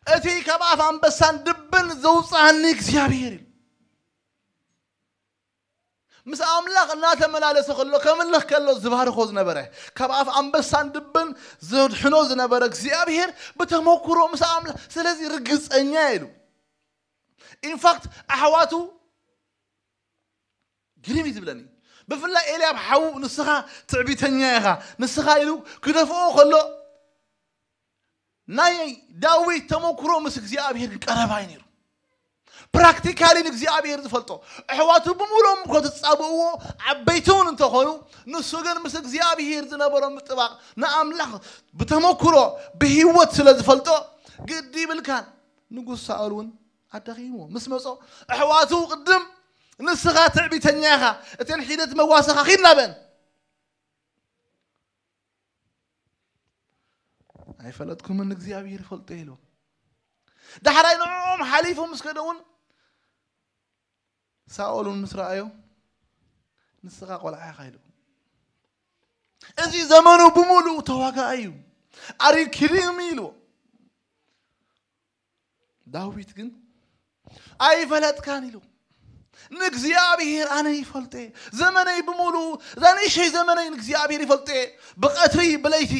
እቲ ካብ ኣፍ ኣንበሳን ድብን ዘውፅኣኒ እግዚኣብሔር ኢሉ ምስ ኣምላኽ እናተመላለሰ ከሎ፣ ከምልኽ ከሎ ዝባርኾ ዝነበረ፣ ካብ ኣፍ ኣንበሳን ድብን ዘድሕኖ ዝነበረ እግዚኣብሔር ብተመክሮ ምስ ኣምላኽ፣ ስለዚ ርግጸኛ ኢሉ። ኢንፋክት ኣሕዋቱ ግርም እዩ ዝብለኒ። ብፍላይ ኤልያብ ሓዉ፣ "ንስኻ ትዕቢተኛ ኢኻ፣ ንስኻ" ኢሉ ክደፍኦ ከሎ፣ ናይ ዳዊት ተመክሮ ምስ እግዚኣብሔር ግን ቀረባ እዩ ነይሩ። ፕራክቲካሊ ንእግዚኣብሔር ዝፈልጦ፣ ኣሕዋቱ ብምሉኦም እኮ ዝጻብእዎ፣ ዓበይቲ እውን እንተኾኑ፣ ንሱ ግን ምስ እግዚኣብሔር ዝነበሮ ምጥባቕ፣ ንኣምላኽ ብተመክሮ ብህይወት ስለ ዝፈልጦ፣ ግዲ ይብልካን። ንጉስ ሳኦል እውን ኣዳኺምዎ ምስ መጾ፣ ኣሕዋቱ ቅድም "ንስኻ ትዕቢተኛ ኢኻ፣ እተን ሒደት መዋሰኻ ኺድ ናበን" "ኣይፈለጥኩምን እግዚኣብሔር ይፈልጦ" ኢሉ። ዳሕራይ ንዕኦም ሓሊፉ ምስ ከደ እውን ሳኦል እውን ምስ ረኣዮ "ንስኻ ቆልዓ ኢኻ" ኢሉ። እዚ ዘመኑ ብምሉእ ተዋጋኣይ እዩ። "Are you kidding me?" ኢሉ። ዳዊት ግን "ኣይፈለጥካን" ኢሉ። "ንእግዚኣብሔር ኣነ ይፈልጦ እየ። ዘመነይ ብምሉእ፣ እዛ ንእሸይ ዘመነይ ንእግዚኣብሔር ይፈልጦ እየ። ብቐትሪ ብለይቲ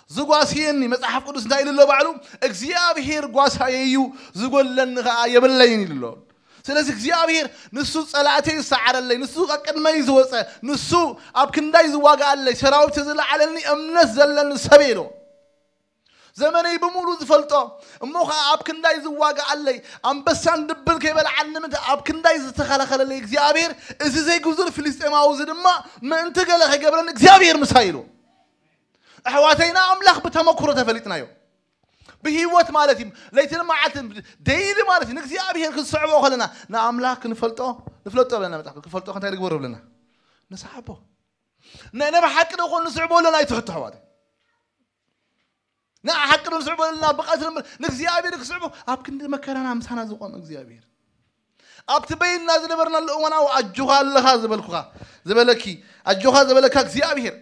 ዝጓስየኒ" መጽሓፍ ቅዱስ እንታይ ኢሉ ኣሎ ባዕሉ? "እግዚኣብሔር ጓሳየ እዩ፣ ዝጎድለኒ ኸዓ የብለይን" ኢሉ ኣሎ። ስለዚ እግዚኣብሔር ንሱ ጸላእተይ ዝሰዓረለይ፣ ንሱ ቀቅድመይ ዝወጸ፣ ንሱ ኣብ ክንዳይ ዝዋጋኣለይ፣ ሰራዊት ዝለዓለኒ፣ እምነት ዘለኒ ሰብ እየ ኢሉ። ዘመነይ ብምሉእ ዝፈልጦ፣ እሞ ኸዓ ኣብ ክንዳይ ዝዋጋኣለይ፣ ኣንበሳን ድብን ከይበልዓኒ ምእንቲ ኣብ ክንዳይ ዝተኸላኸለለይ እግዚኣብሔር፣ እዚ ዘይግዙር ፍልስጤማዊ እዚ ድማ ምእንቲ ገለ ከይገብረኒ እግዚኣብሔር ምሳይ ኢሉ። ኣሕዋተይና፣ ኣምላኽ ብተመክሮ ተፈሊጥናዮ። ብህይወት ማለት እዩ። ለይትን መዓልትን ደይሊ ማለት እዩ። ንእግዚኣብሔር ክንስዕቦ ከለና ንኣምላኽ ክንፈልጦ፣ ንፍለጦ ብለና መጽሓፍ፣ ክንፈልጦ ከ እንታይ ንግበሮ ብለና? ንስሓቦ። ናይ፣ ናይ ብሓቂ ዶ ኮን ንስዕቦ ኣለና? ኣይትሕቱ ኣሕዋተይ። ንሓቂ ዶ ንስዕቦ ኣለና? ብቐትሪ ም-፣ ንእግዚኣብሔር ክስዕቦ ኣብ ክንዲ መከራና ምሳና ዝቆመ እግዚኣብሔር። ኣብቲ በይንና ዝነበርናሉ እዋን ኣው ኣጆኻ ኣለኻ ዝበልኩኻ፣ ዝበለኪ፣ ኣጆኻ ዝበለካ እግዚኣብሔር።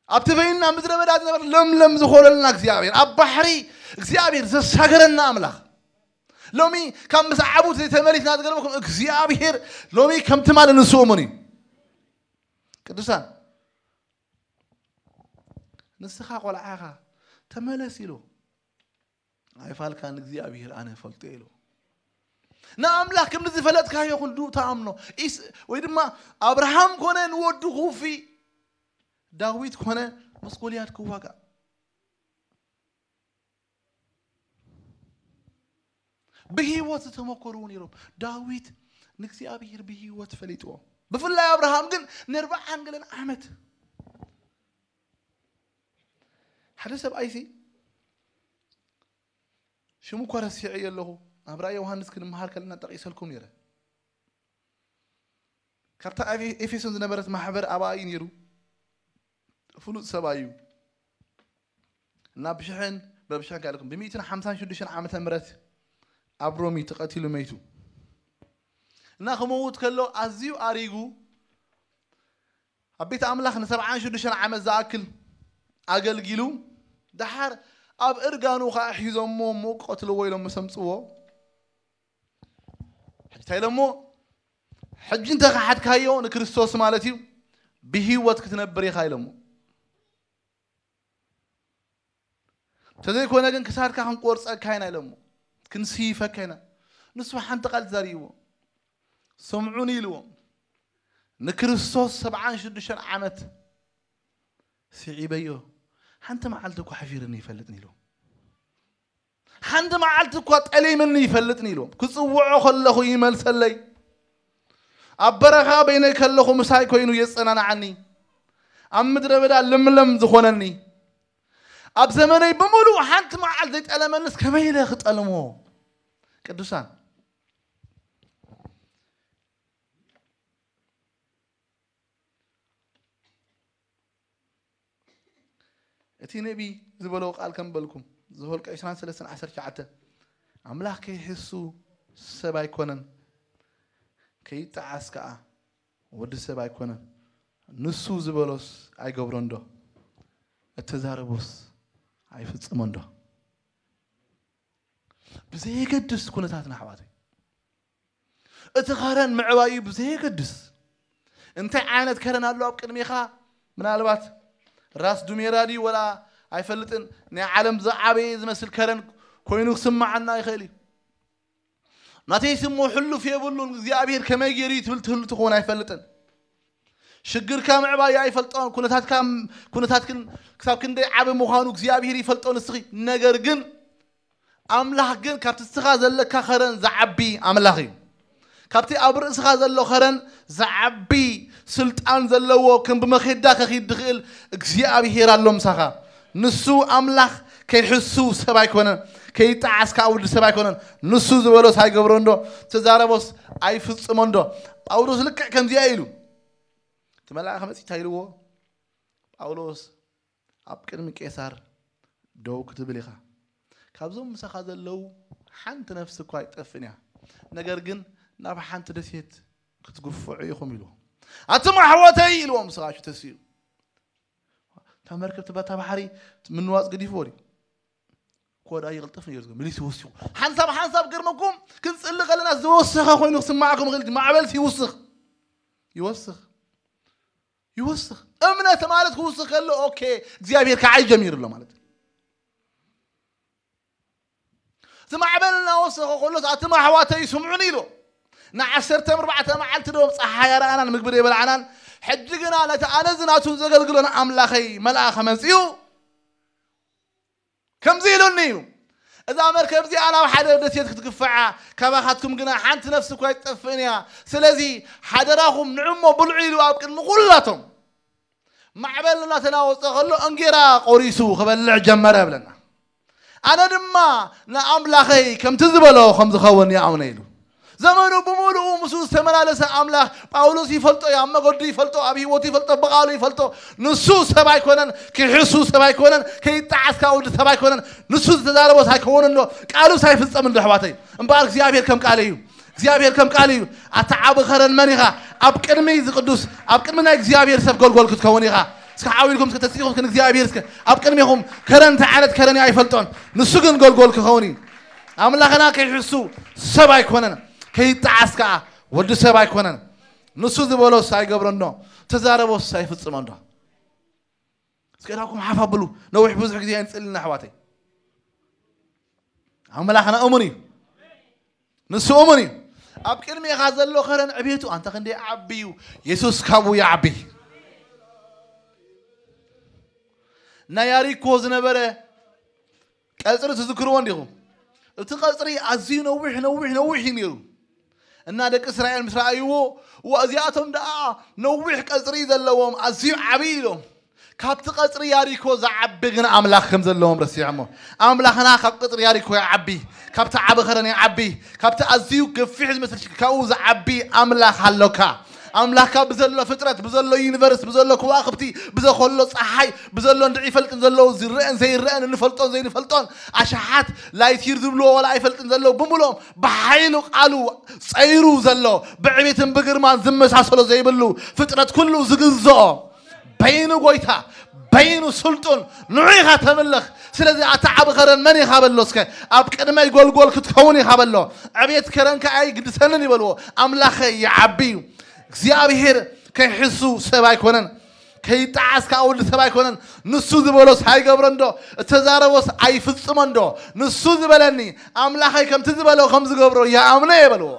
ኣብቲ በይንና ምድረ በዳ ዝነበር ለምለም ዝኾነልና እግዚኣብሔር፣ ኣብ ባሕሪ እግዚኣብሔር ዘሳገረና ኣምላኽ። ሎሚ ካብ ምስ ዓቡት ዘይተመሊስና ዝገርመኩም እግዚኣብሔር ሎሚ ከም ትማሊ ንሱ እሙን እዩ። ቅዱሳን፣ ንስኻ ቆልዓ ኢኻ፣ ተመለስ ኢሉ። ኣይፋልካን እግዚኣብሔር ኣነ እፈልጦ ኢሉ። ንኣምላኽ ከም ዝፈለጥካዮ ክንዱ ተኣምኖ። ኢስ-፣ ወይ ድማ ኣብርሃም ኮነ ንወዱ ክውፊ፣ ዳዊት ኮነ ምስ ጎልያድ ክዋጋእ። ብህይወት ዝተመኮሩ እውን ነይሮም። ዳዊት ንእግዚኣብሔር ብህይወት ፈሊጥዎ። ብፍላይ ኣብርሃም ግን ንኣርብዓን ገለን ዓመት ሓደ ሰብኣይሲ ሽሙ እኳ ረሲዐዮ ኣለኹ፣ ኣብ ራእይ ዮሃንስ ክንመሃር ከለና ጠቒሰልኩም ነይረ። ካብታ ኣብ ኤፌሶን ዝነበረት ማሕበር ኣባኣ እዩ ነይሩ። ፍሉጥ ሰብኣይ እዩ። እና ብሽሕን፣ በብሽሕን ካልኩም፣ ብሚእትን ሓምሳን ሽዱሽተን ዓመተ ምህረት ኣብ ሮሚ ተቐቲሉ መይቱ። እና ክመውት ከሎ ኣዝዩ ኣሪጉ ኣብ ቤት ኣምላኽ ንሰብዓን ሽዱሽተን ዓመት ዝኣክል ኣገልጊሉ፣ ደሓር ኣብ እርጋኑ ኸዓ ሒዞሞ እሞ ቀትልዎ ኢሎም ምስ ኣምጽዎ፣ ሕጂ እንታይ ኢሎሞ? ሕጂ እንተ ኸሓድካዮ ንክርስቶስ ማለት እዩ፣ ብህይወት ክትነብር ኢኻ ኢሎሞ። እንተዘይኮነ ግን ክሳድካ ክንቆርጸካ ኢና ኢሎሞ። ክንስይፈካ ኢና። ንሱ ሓንቲ ቃል ተዛሪብዎ። "ስምዑኒ" ኢልዎም። "ንክርስቶስ ሰብዓን ሽዱሽተን ዓመት ስዒበዮ፣ ሓንቲ መዓልቲ እኳ ሓፊርኒ ይፈልጥን" ኢልዎም። "ሓንቲ መዓልቲ እኳ ጠሊምኒ ይፈልጥን" ኢልዎም። "ክጽውዖ ከለኹ ይመልሰለይ፣ ኣብ በረኻ በይነይ ከለኹ ምሳይ ኮይኑ የጸናንዓኒ፣ ኣብ ምድረ በዳ ልምለም ዝኾነኒ፣ ኣብ ዘመነይ ብምሉእ ሓንቲ መዓልቲ ዘይጠለመንስ ከመይ ኢለ ክጠልሞ?" ቅዱሳን፣ እቲ ነቢ ዝበሎ ቃል ከም በልኩም፣ ዘኍልቍ ዕስራን ሰለስተን ዓሰርተ ትሽዓተ፣ ኣምላኽ ከይሕሱ ሰብ ኣይኮነን፣ ከይጠዓስ ከኣ ወዲ ሰብ ኣይኮነን። ንሱ ዝበሎስ ኣይገብሮን ዶ? እተዛረቦስ ኣይፍጽሞን ዶ? ብዘየገድስ ኩነታትና ኣሕዋተይ፣ እቲ ኸረን ምዕባዩ ብዘየገድስ እንታይ ዓይነት ከረን ኣሎ ኣብ ቅድሜኻ? ምናልባት ራስ ዱሜራ ድዩ ወላ ኣይፈልጥን፣ ናይ ዓለም ዝዓበየ ዝመስል ከረን ኮይኑ ክስምዓና ይኽእል እዩ። ናተይ ስሙ ሕሉፍ የብሉን፣ እግዚኣብሔር ከመይ ገይሩ እዩ ትብል ትህሉ ትኸውን ኣይፈልጥን። ሽግርካ ምዕባዩ ኣይፈልጦን፣ ኩነታትካ ኩነታትክን ክሳብ ክንደይ ዓቢ ምዃኑ እግዚኣብሔር ይፈልጦ ንስኺ። ነገር ግን ኣምላኽ ግን ካብቲ እስኻ ዘለካ ኸረን ዝዓቢ ኣምላኽ እዩ። ካብቲ ኣብ ርእስኻ ዘሎ ኸረን ዝዓቢ ስልጣን ዘለዎ ከም ብመኼዳ ከኺድ ዝኽእል እግዚኣብሔር ኣሎ ምሳኻ። ንሱ ኣምላኽ ከይሕሱ ሰብ ኣይኮነን፣ ከይጠዓስ ከዓ ወዲ ሰብ ኣይኮነን። ንሱ ዝበሎስ ኣይገብሮ እንዶ፣ ተዛረቦስ ኣይፍጽሞ እንዶ። ጳውሎስ ልክዕ ከምዚኣ ኢሉ እቲ መልኣኽ መጺ እንታይ ኢልዎ? ጳውሎስ ኣብ ቅድሚ ቄሳር ደው ክትብል ኢኻ። ካብዞም ምሳኻ ዘለዉ ሓንቲ ነፍሲ እኳ ኣይጠፍእን እያ። ነገር ግን ናብ ሓንቲ ደሴት ክትግፍዑ ኢኹም ኢልዎ። ኣቱም ኣሕዋተይ ኢልዎም ስቓሹ ተስኡ። እታ መርከብ ትበታ ባሕሪ ምንዋፅ ገዲፍዎ ድዩ? ኮዳ ይቕልጥፍ ነይሩ ዝብል መሊሱ ወሲኹ። ሓንሳብ ሓንሳብ ገርመኩም ክንጽሊ ከለና ዝወሰኸ ኮይኑ ክስማዕኩም ይኽእል። ማዕበል ይውስኽ። ይወስኽ። ይወስኽ። እምነት ማለት ክውስኽ ከሎ ኦኬ እግዚኣብሔር ከዓይ ጀሚሩ ኣሎ ማለት እዩ። እቲ ማዕበል እናወሰኸ ከሎስ ኣቱም ኣሕዋተይ ስምዑኒ ኢሉ። ንዓሰርተ ኣርባዕተ መዓልቲ ዶ ጸሓይ ኣርኣናን ምግቢ ዶ የበልዓናን። ሕጂ ግና ነቲ ኣነ ዝናቱን ዘገልግሎን ኣምላኸይ መልኣኸ መጺኡ ከምዚ ኢሉኒ እዩ። እዛ መርከብ እዚኣ ናብ ሓደ ደሴት ክትግፍዓ፣ ካባኻትኩም ግና ሓንቲ ነፍሲ እኳ ኣይትጠፍእን እያ። ስለዚ ሓደራኹም ንዑ እሞ ብልዑ ኢሉ ኣብ ቅድሚ ኩላቶም ማዕበል እናተናወጸ ከሎ እንጌራ ቆሪሱ ክበልዕ ጀመረ ብለና። ኣነ ድማ ንኣምላኸይ ከምቲ ዝበሎ ከም ዝኸውን ይኣምነ ኢሉ። ዘመኑ ብምሉኡ ምስኡ ዝተመላለሰ ኣምላኽ ጳውሎስ ይፈልጦ እዩ፣ ኣብ መገዱ ይፈልጦ፣ ኣብ ህይወቱ ይፈልጦ፣ ብቓሉ ይፈልጦ። ንሱ ሰብ ኣይኮነን፣ ክሕሱ ሰብ ኣይኮነን፣ ከይጠዓስ ካብ ወዲ ሰብ ኣይኮነን። ንሱ ዝተዛረቦስ ኣይከውንን ዶ፣ ቃሉስ ኣይፍጸምን ዶ ኣሕዋተይ? እምበኣር እግዚኣብሔር ከም ቃሉ እዩ። እግዚኣብሔር ከም ቃሉ እዩ። ኣታ ዓቢ ኸረን መን ኢኻ? ኣብ ቅድሚ ዝቅዱስ፣ ኣብ ቅድሚ ናይ እግዚኣብሔር ሰብ ጎልጎል ክትከውን ኢኻ። እስከ ሓው ኢልኩም እስከ ተስኢኹም እስከ ንእግዚኣብሔር እስከ ኣብ ቅድሜኹም ከረን እንታይ ዓይነት ከረን እዩ ኣይፈልጦን። ንሱ ግን ጎልጎል ክኸውን እዩ። ኣምላኽና ከይሕሱ ሰብ ኣይኮነን፣ ከይጠዓስ ከኣ ወዲ ሰብ ኣይኮነን። ንሱ ዝበሎስ ኣይገብሮ እንዶ፣ ተዛረቦስ ኣይፍጽሞ እንዶ። እስከ ኢዳኩም ሓፍ ኣብሉ። ነዊሕ ብዙሕ ግዜ ኣይንጽልን ኣሕዋተይ። ኣምላኽና እሙን እዩ። ንሱ እሙን እዩ። ኣብ ቅድሜኻ ዘሎ ከረን ዕቤቱ ኣንታ ክንደይ ዓቢ እዩ። የሱስ ካብኡ ይዓቢ። ናይ ያሪኮ ዝነበረ ቀጽሪ ትዝክርዎ እንዲኹም? እቲ ቀጽሪ ኣዝዩ ነዊሕ ነዊሕ ነዊሕ እዩ ነይሩ። እና ደቂ እስራኤል ምስ ረኣይዎ፣ "እዋ፣ እዚኣቶም ደኣ ነዊሕ ቀጽሪ ዘለዎም ኣዝዩ ዓቢ" ኢሎም። ካብቲ ቀጽሪ ያሪኮ ዝዓቢ ግን ኣምላኽ ከም ዘለዎም ረሲዖሞ። ኣምላኽና ካብ ቀጽሪ ያሪኮ ይዓቢ፣ ካብቲ ዓቢ ኸረን ይዓቢ፣ ካብቲ ኣዝዩ ገፊሕ ዝመስል ሽግ ካብኡ ዝዓቢ ኣምላኽ ኣሎካ። ኣምላኽካ ብዘሎ ፍጥረት፣ ብዘሎ ዩኒቨርስ፣ ብዘሎ ከዋኽብቲ፣ ብዘኸሎ ጸሓይ፣ ብዘሎ እንድዒ ይፈልጥን ዘለዉ ዝረአን ዘይረአን፣ እንፈልጦን ዘይንፈልጦን ኣሽሓት ላይቲር ዝብልዎ ዋላ ኣይፈልጥን ዘለዉ ብምልኦም ብሓይሉ ቃሉ ጸይሩ ዘሎ ብዕቤትን ብግርማን ዝመሳሰሎ ዘይብሉ ፍጥረት ኩሉ ዝግዝኦ በይኑ ጎይታ በይኑ ስልጡን ንዑ ኢኻ ተምልኽ። ስለዚ ኣታ ዓቢ ኸረን መን ኢኻ በሎ እስከ ኣብ ቅድመይ ጎልጎል ክትከውን ኢኻ በሎ። ዕቤት ከረንካ ኣይግድሰንን ይበልዎ። ኣምላኸ ይዓቢ እዩ። እግዚኣብሔር ከይሕሱ ሰብ ኣይኮነን፣ ከይጠዓስ ከዓ ወዲ ሰብ ኣይኮነን። ንሱ ዝበሎስ ኣይገብሮ እንዶ፣ እተዛረቦስ ኣይፍጽሞ እንዶ። ንሱ ዝበለኒ ኣምላኸይ ከምቲ ዝበሎ ከም ዝገብሮ ይኣምኖ እየ በልዎ።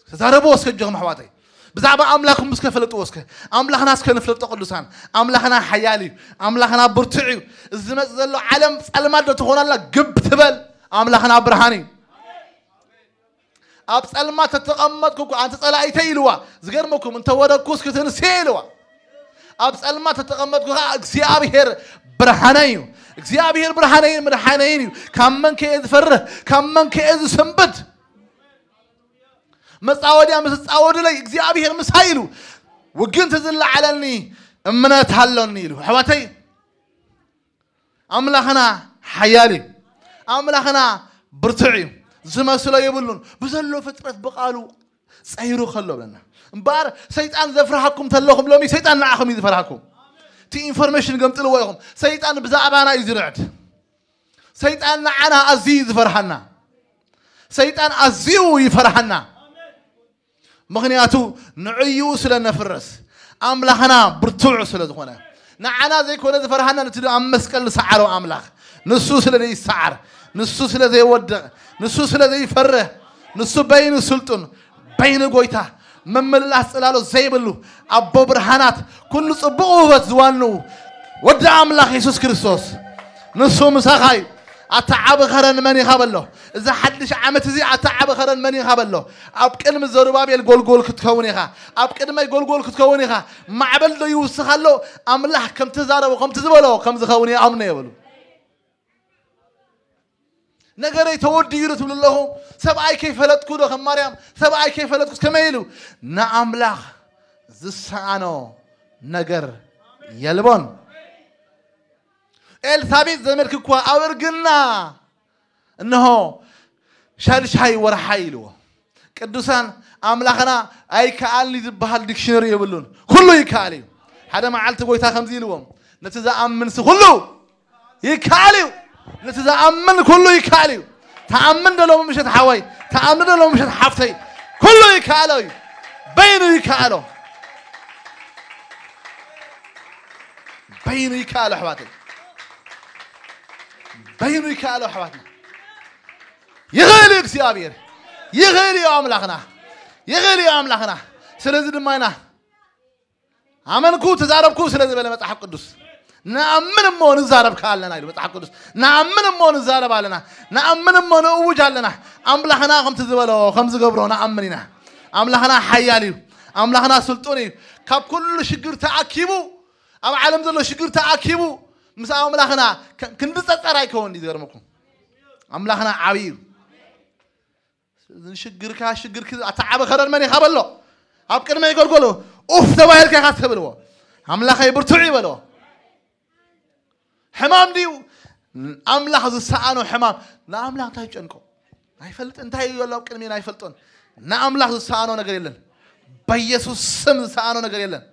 ተዛረብዎ እስከ እጆኹም ኣሕዋተይ። ብዛዕባ ኣምላኽኩም እስከ ፈለጥዎ እስከ። ኣምላኽና እስከ ንፍለጦ ቅዱሳን። ኣምላኽና ሓያል እዩ። ኣምላኽና ብርቱዕ እዩ። እዚ ዝመጽእ ዘሎ ዓለም ጸልማት ዶ ትኾን ኣላ? ግብ ትበል። ኣምላኽና ብርሃን እዩ። ኣብ ጸልማት ተተቐመጥኩ እኮ ኣንቲ ጸላኢተይ ኢልዋ። ዝገርመኩም እንተወደኩስ ክትንስየ ኢልዋ። ኣብ ጸልማት ተተቐመጥኩ ኸዓ እግዚኣብሔር ብርሃነይ እዩ። እግዚኣብሔር ብርሃነይን መድሓነይን እዩ። ካብ መን ከ እየ ዝፈርህ? ካብ መን ከ እየ ዝስንብድ? መጻወድያ ምስ ጻወድለይ እግዚኣብሔር ምሳይ ኢሉ። ውግንት ዝለዓለኒ እምነት ኣሎኒ ኢሉ። ኣሕዋተይ፣ ኣምላኽና ሓያል እዩ። ኣምላኽና ብርቱዕ እዩ። ዝመስሎ የብሉን። ብዘሎ ፍጥረት ብቓሉ ጸይሩ ከሎ ብለና። እምበኣር ሰይጣን ዘፍርሃኩም ተለኹም፣ ሎሚ ሰይጣን ንዓኹም እዩ ዝፈርሃኩም። እቲ ኢንፎርሜሽን ገምጥልዎ ኢኹም። ሰይጣን ብዛዕባና እዩ ዝርዕድ። ሰይጣን ንዓና ኣዝዩ እዩ ዝፈርሃና። ሰይጣን ኣዝዩ ይፈርሃና። ምኽንያቱ ንዕኡ ስለ ነፍርስ፣ ኣምላኽና ብርቱዕ ስለ ዝኾነ። ንዓና ዘይኮነ ዝፈርሃና፣ ነቲ ኣብ መስቀል ዝሰዓሮ ኣምላኽ። ንሱ ስለ ዘይሰዓር፣ ንሱ ስለ ዘይወድቕ፣ ንሱ ስለ ዘይፈርህ፣ ንሱ በይኑ ስልጡን፣ በይኑ ጎይታ፣ መመልላስ ጽላሎት ዘይብሉ፣ ኣቦ ብርሃናት፣ ኩሉ ጽቡቕ ውህበት ዝዋኑ ወዲ ኣምላኽ የሱስ ክርስቶስ፣ ንሱ ምሳኻ እዩ። ኣታ ዓቢ ኸረን መን ኢኻ በሎ። እዚ ሓድሽ ዓመት እዚ ኣታ ዓቢ ኸረን መን ኢኻ በሎ። ኣብ ቅድሚ ዘሩባቤል ጎልጎል ክትከውን ኢኻ። ኣብ ቅድመይ ጎልጎል ክትከውን ኢኻ። ማዕበል ዶ ይውስኽ ኣሎ? ኣምላኽ ከም ተዛረቦ፣ ከምቲ ዝበሎ ከም ዝኸውን ይኣምኖ እየ በሉ። ነገረይ ተወዲኡ ዶ ትብሉ ኣለኹም? ሰብኣይ ከይፈለጥኩ ዶ ከም ማርያም? ሰብኣይ ከይፈለጥኩ ከመይ ኢሉ? ንኣምላኽ ዝሰኣኖ ነገር የልቦን። ኤልሳቤጥ ዘመድኪ እኳ ኣብ እርግና እንሆ ሻድሻይ ወርሓይ ኢልዎ። ቅዱሳን፣ ኣምላኽና ኣይከኣልኒ ዝበሃል ዲክሽነሪ የብሉን። ኩሉ ይከኣል እዩ። ሓደ መዓልቲ ጎይታ ከምዚ ኢልዎም፣ ነቲ ዝኣምንሲ ኩሉ ይከኣል እዩ። ነቲ ዝኣምን ኩሉ ይከኣል እዩ። ተኣምን ዶ ሎሚ ምሸት ሓወይ፣ ተኣምን ዶ ሎሚ ምሸት ሓፍተይ፣ ኩሉ ይከኣሎ እዩ። በይኑ ይከኣሎ። በይኑ ይከኣሎ ኣሕዋተይ። በይኑ ይከኣሎ ኣሕዋትና። ይኽእል እዩ እግዚኣብሔር። ይኽእል እዩ ኣምላኽና። ይኽእል እዩ ኣምላኽና። ስለዚ ድማ ኢና ኣመንኩ ተዛረብኩ ስለ ዝበለ መጽሓፍ ቅዱስ። ንኣምን እሞ ንዛረብ ከ ኣለና ኢሉ መጽሓፍ ቅዱስ። ንኣምን እሞ ንዛረብ ኣለና። ንኣምን እሞ ንእውጅ ኣለና። ኣምላኽና ከምቲ ዝበሎ ከም ዝገብሮ ንኣምን ኢና። ኣምላኽና ሓያል እዩ። ኣምላኽና ስልጡን እዩ። ካብ ኩሉ ሽግር ተኣኪቡ፣ ኣብ ዓለም ዘሎ ሽግር ተኣኪቡ ምስ ኣምላኽና ከ-፣ ክንዲ ጸጸር ኣይከውን እዩ። ዝገርመኩም ኣምላኽና ዓብዪ እዩ። ንሽግርካ ሽግርኪ ኣታ ዓቢ ኸረን መን ኢኻ በሎ። ኣብ ቅድመይ ጎልጎሎ ኡፍ ተባሂልካ ኢኻ ትብልዎ። ኣምላኸይ ብርቱዕ ይበልዎ። ሕማም ድዩ ኣምላኽ ዝሰኣኖ ሕማም? ንኣምላኽ እንታይ ይጨንቆ? ኣይፈልጥ እንታይ እዩ ዘሎ ኣብ ቅድሜና ኣይፈልጦን። ንኣምላኽ ዝሰኣኖ ነገር የለን። በኢየሱስ ስም ዝሰኣኖ ነገር የለን።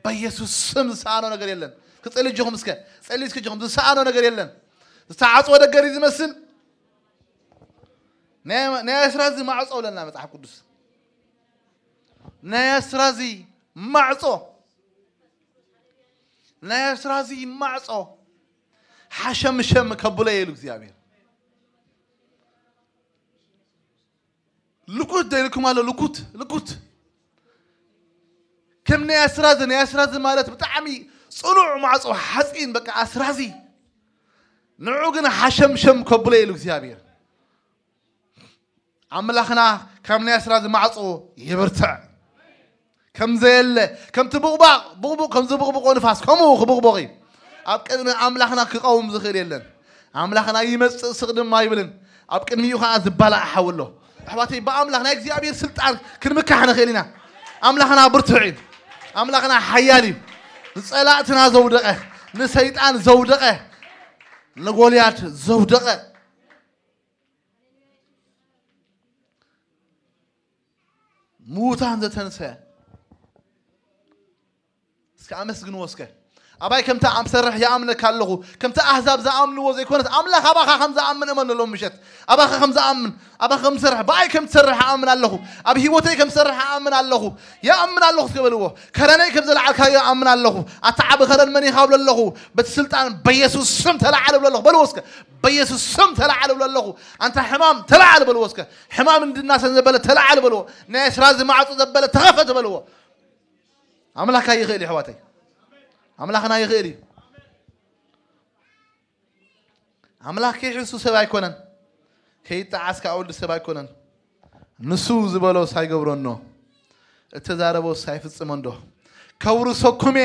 በኢየሱስ ስም ዝሰኣኖ ነገር የለን። ክጸሊ እጆኹም እስከ ጸሊ እስከ እጆኹም ዝሰኣኖ ነገር የለን። ዝተዓጽወ ደገ ድዩ ዝመስል? ናይ ናይ ኣስራዚ ማዕጾ ብለና መጽሓፍ ቅዱስ። ናይ ኣስራዚ ማዕጾ፣ ናይ ኣስራዚ ማዕጾ ሓሸምሸም ከብሎ ኢሉ እግዚኣብሔር። ልኩት ደይልኩም ኣሎ። ልኩት ልኩት ከም ናይ ኣስራዚ። ናይ ኣስራዚ ማለት ብጣዕሚ ጽኑዕ ማዕጾ ሓጺን፣ በቃ ኣስራዚ። ንዑ ግን ሓሸምሸም ከብሎ ኢሉ እግዚኣብሔር። ኣምላኽና ካብ ናይ ኣስራዚ ማዕጾ ይብርትዕ። ከም ዘየለ፣ ከምቲ ቡቕባቕ ቡቕቡቕ ከም ዝቡቕቡቖ ንፋስ ከምኡ ክቡቕቡቕ እዩ። ኣብ ቅድሚ ኣምላኽና ክቐውም ዝኽእል የለን። ኣምላኽና ይመጽእ ስቕ ድማ ኣይብልን። ኣብ ቅድሚኡ ኸዓ ዝባላዕ ሓዊ ኣሎ። ኣሕዋተይ፣ ብኣምላኽ ናይ እግዚኣብሔር ስልጣን ክንምካሕ ንኽእል ኢና። ኣምላኽና ብርቱዕ እዩ። ኣምላኽና ሓያል እዩ። ንጸላእትና ዘውደቐ፣ ንሰይጣን ዘውደቐ፣ ንጎልያድ ዘውደቐ፣ ምዉታን ዘተንሰ። እስከ ኣመስግንዎ እስከ። ኣባይ ከምቲ ኣምሰርሕ ይኣምነካ ኣለኹ። ከምቲ ኣህዛብ ዝኣምንዎ ዘይኮነስ ኣምላኽ ኣባኻ ከም ዝኣምን እመን ሎም ምሸት። ኣባኻ ከም ዝኣምን፣ ኣባኻ ከም ዝሰርሕ፣ ብኣይ ከም ትሰርሕ ኣኣምን ኣለኹ። ኣብ ህይወተይ ከም ዝሰርሕ ኣኣምን ኣለኹ። ይኣምን ኣለኹ እስከ በልዎ። ከረነይ ከም ዘለዓልካዮ ኣኣምን ኣለኹ። ኣታ ዓቢ ከረን መን ኢኻ እብሎ ኣለኹ። በቲ ስልጣን በኢየሱስ ስም ተለዓል እብሎ ኣለኹ። በልዎ እስከ። በኢየሱስ ስም ተለዓል እብሎ ኣለኹ። ኣንታ ሕማም ተለዓል በልዎ እስከ። ሕማም እንድናሰን ዘበለ ተለዓል በልዎ። ናይ ኣስራዚ ማዕጾ ዘበለ ተኸፈት በልዎ። ኣምላኽካ ይኽእል እዩ ኣሕዋተይ። ኣምላኽና ይኽእል እዩ። ኣምላኽ ከይሕሱ ሰብ ኣይኮነን። ከይጠዓስ ከኣ ወዲ ሰብ ኣይኮነን። ንሱ ዝበሎስ ኣይገብሮን ዶ? እተዛረቦስ ኣይፍጽሞን ዶ? ከውርሰኩም እየ።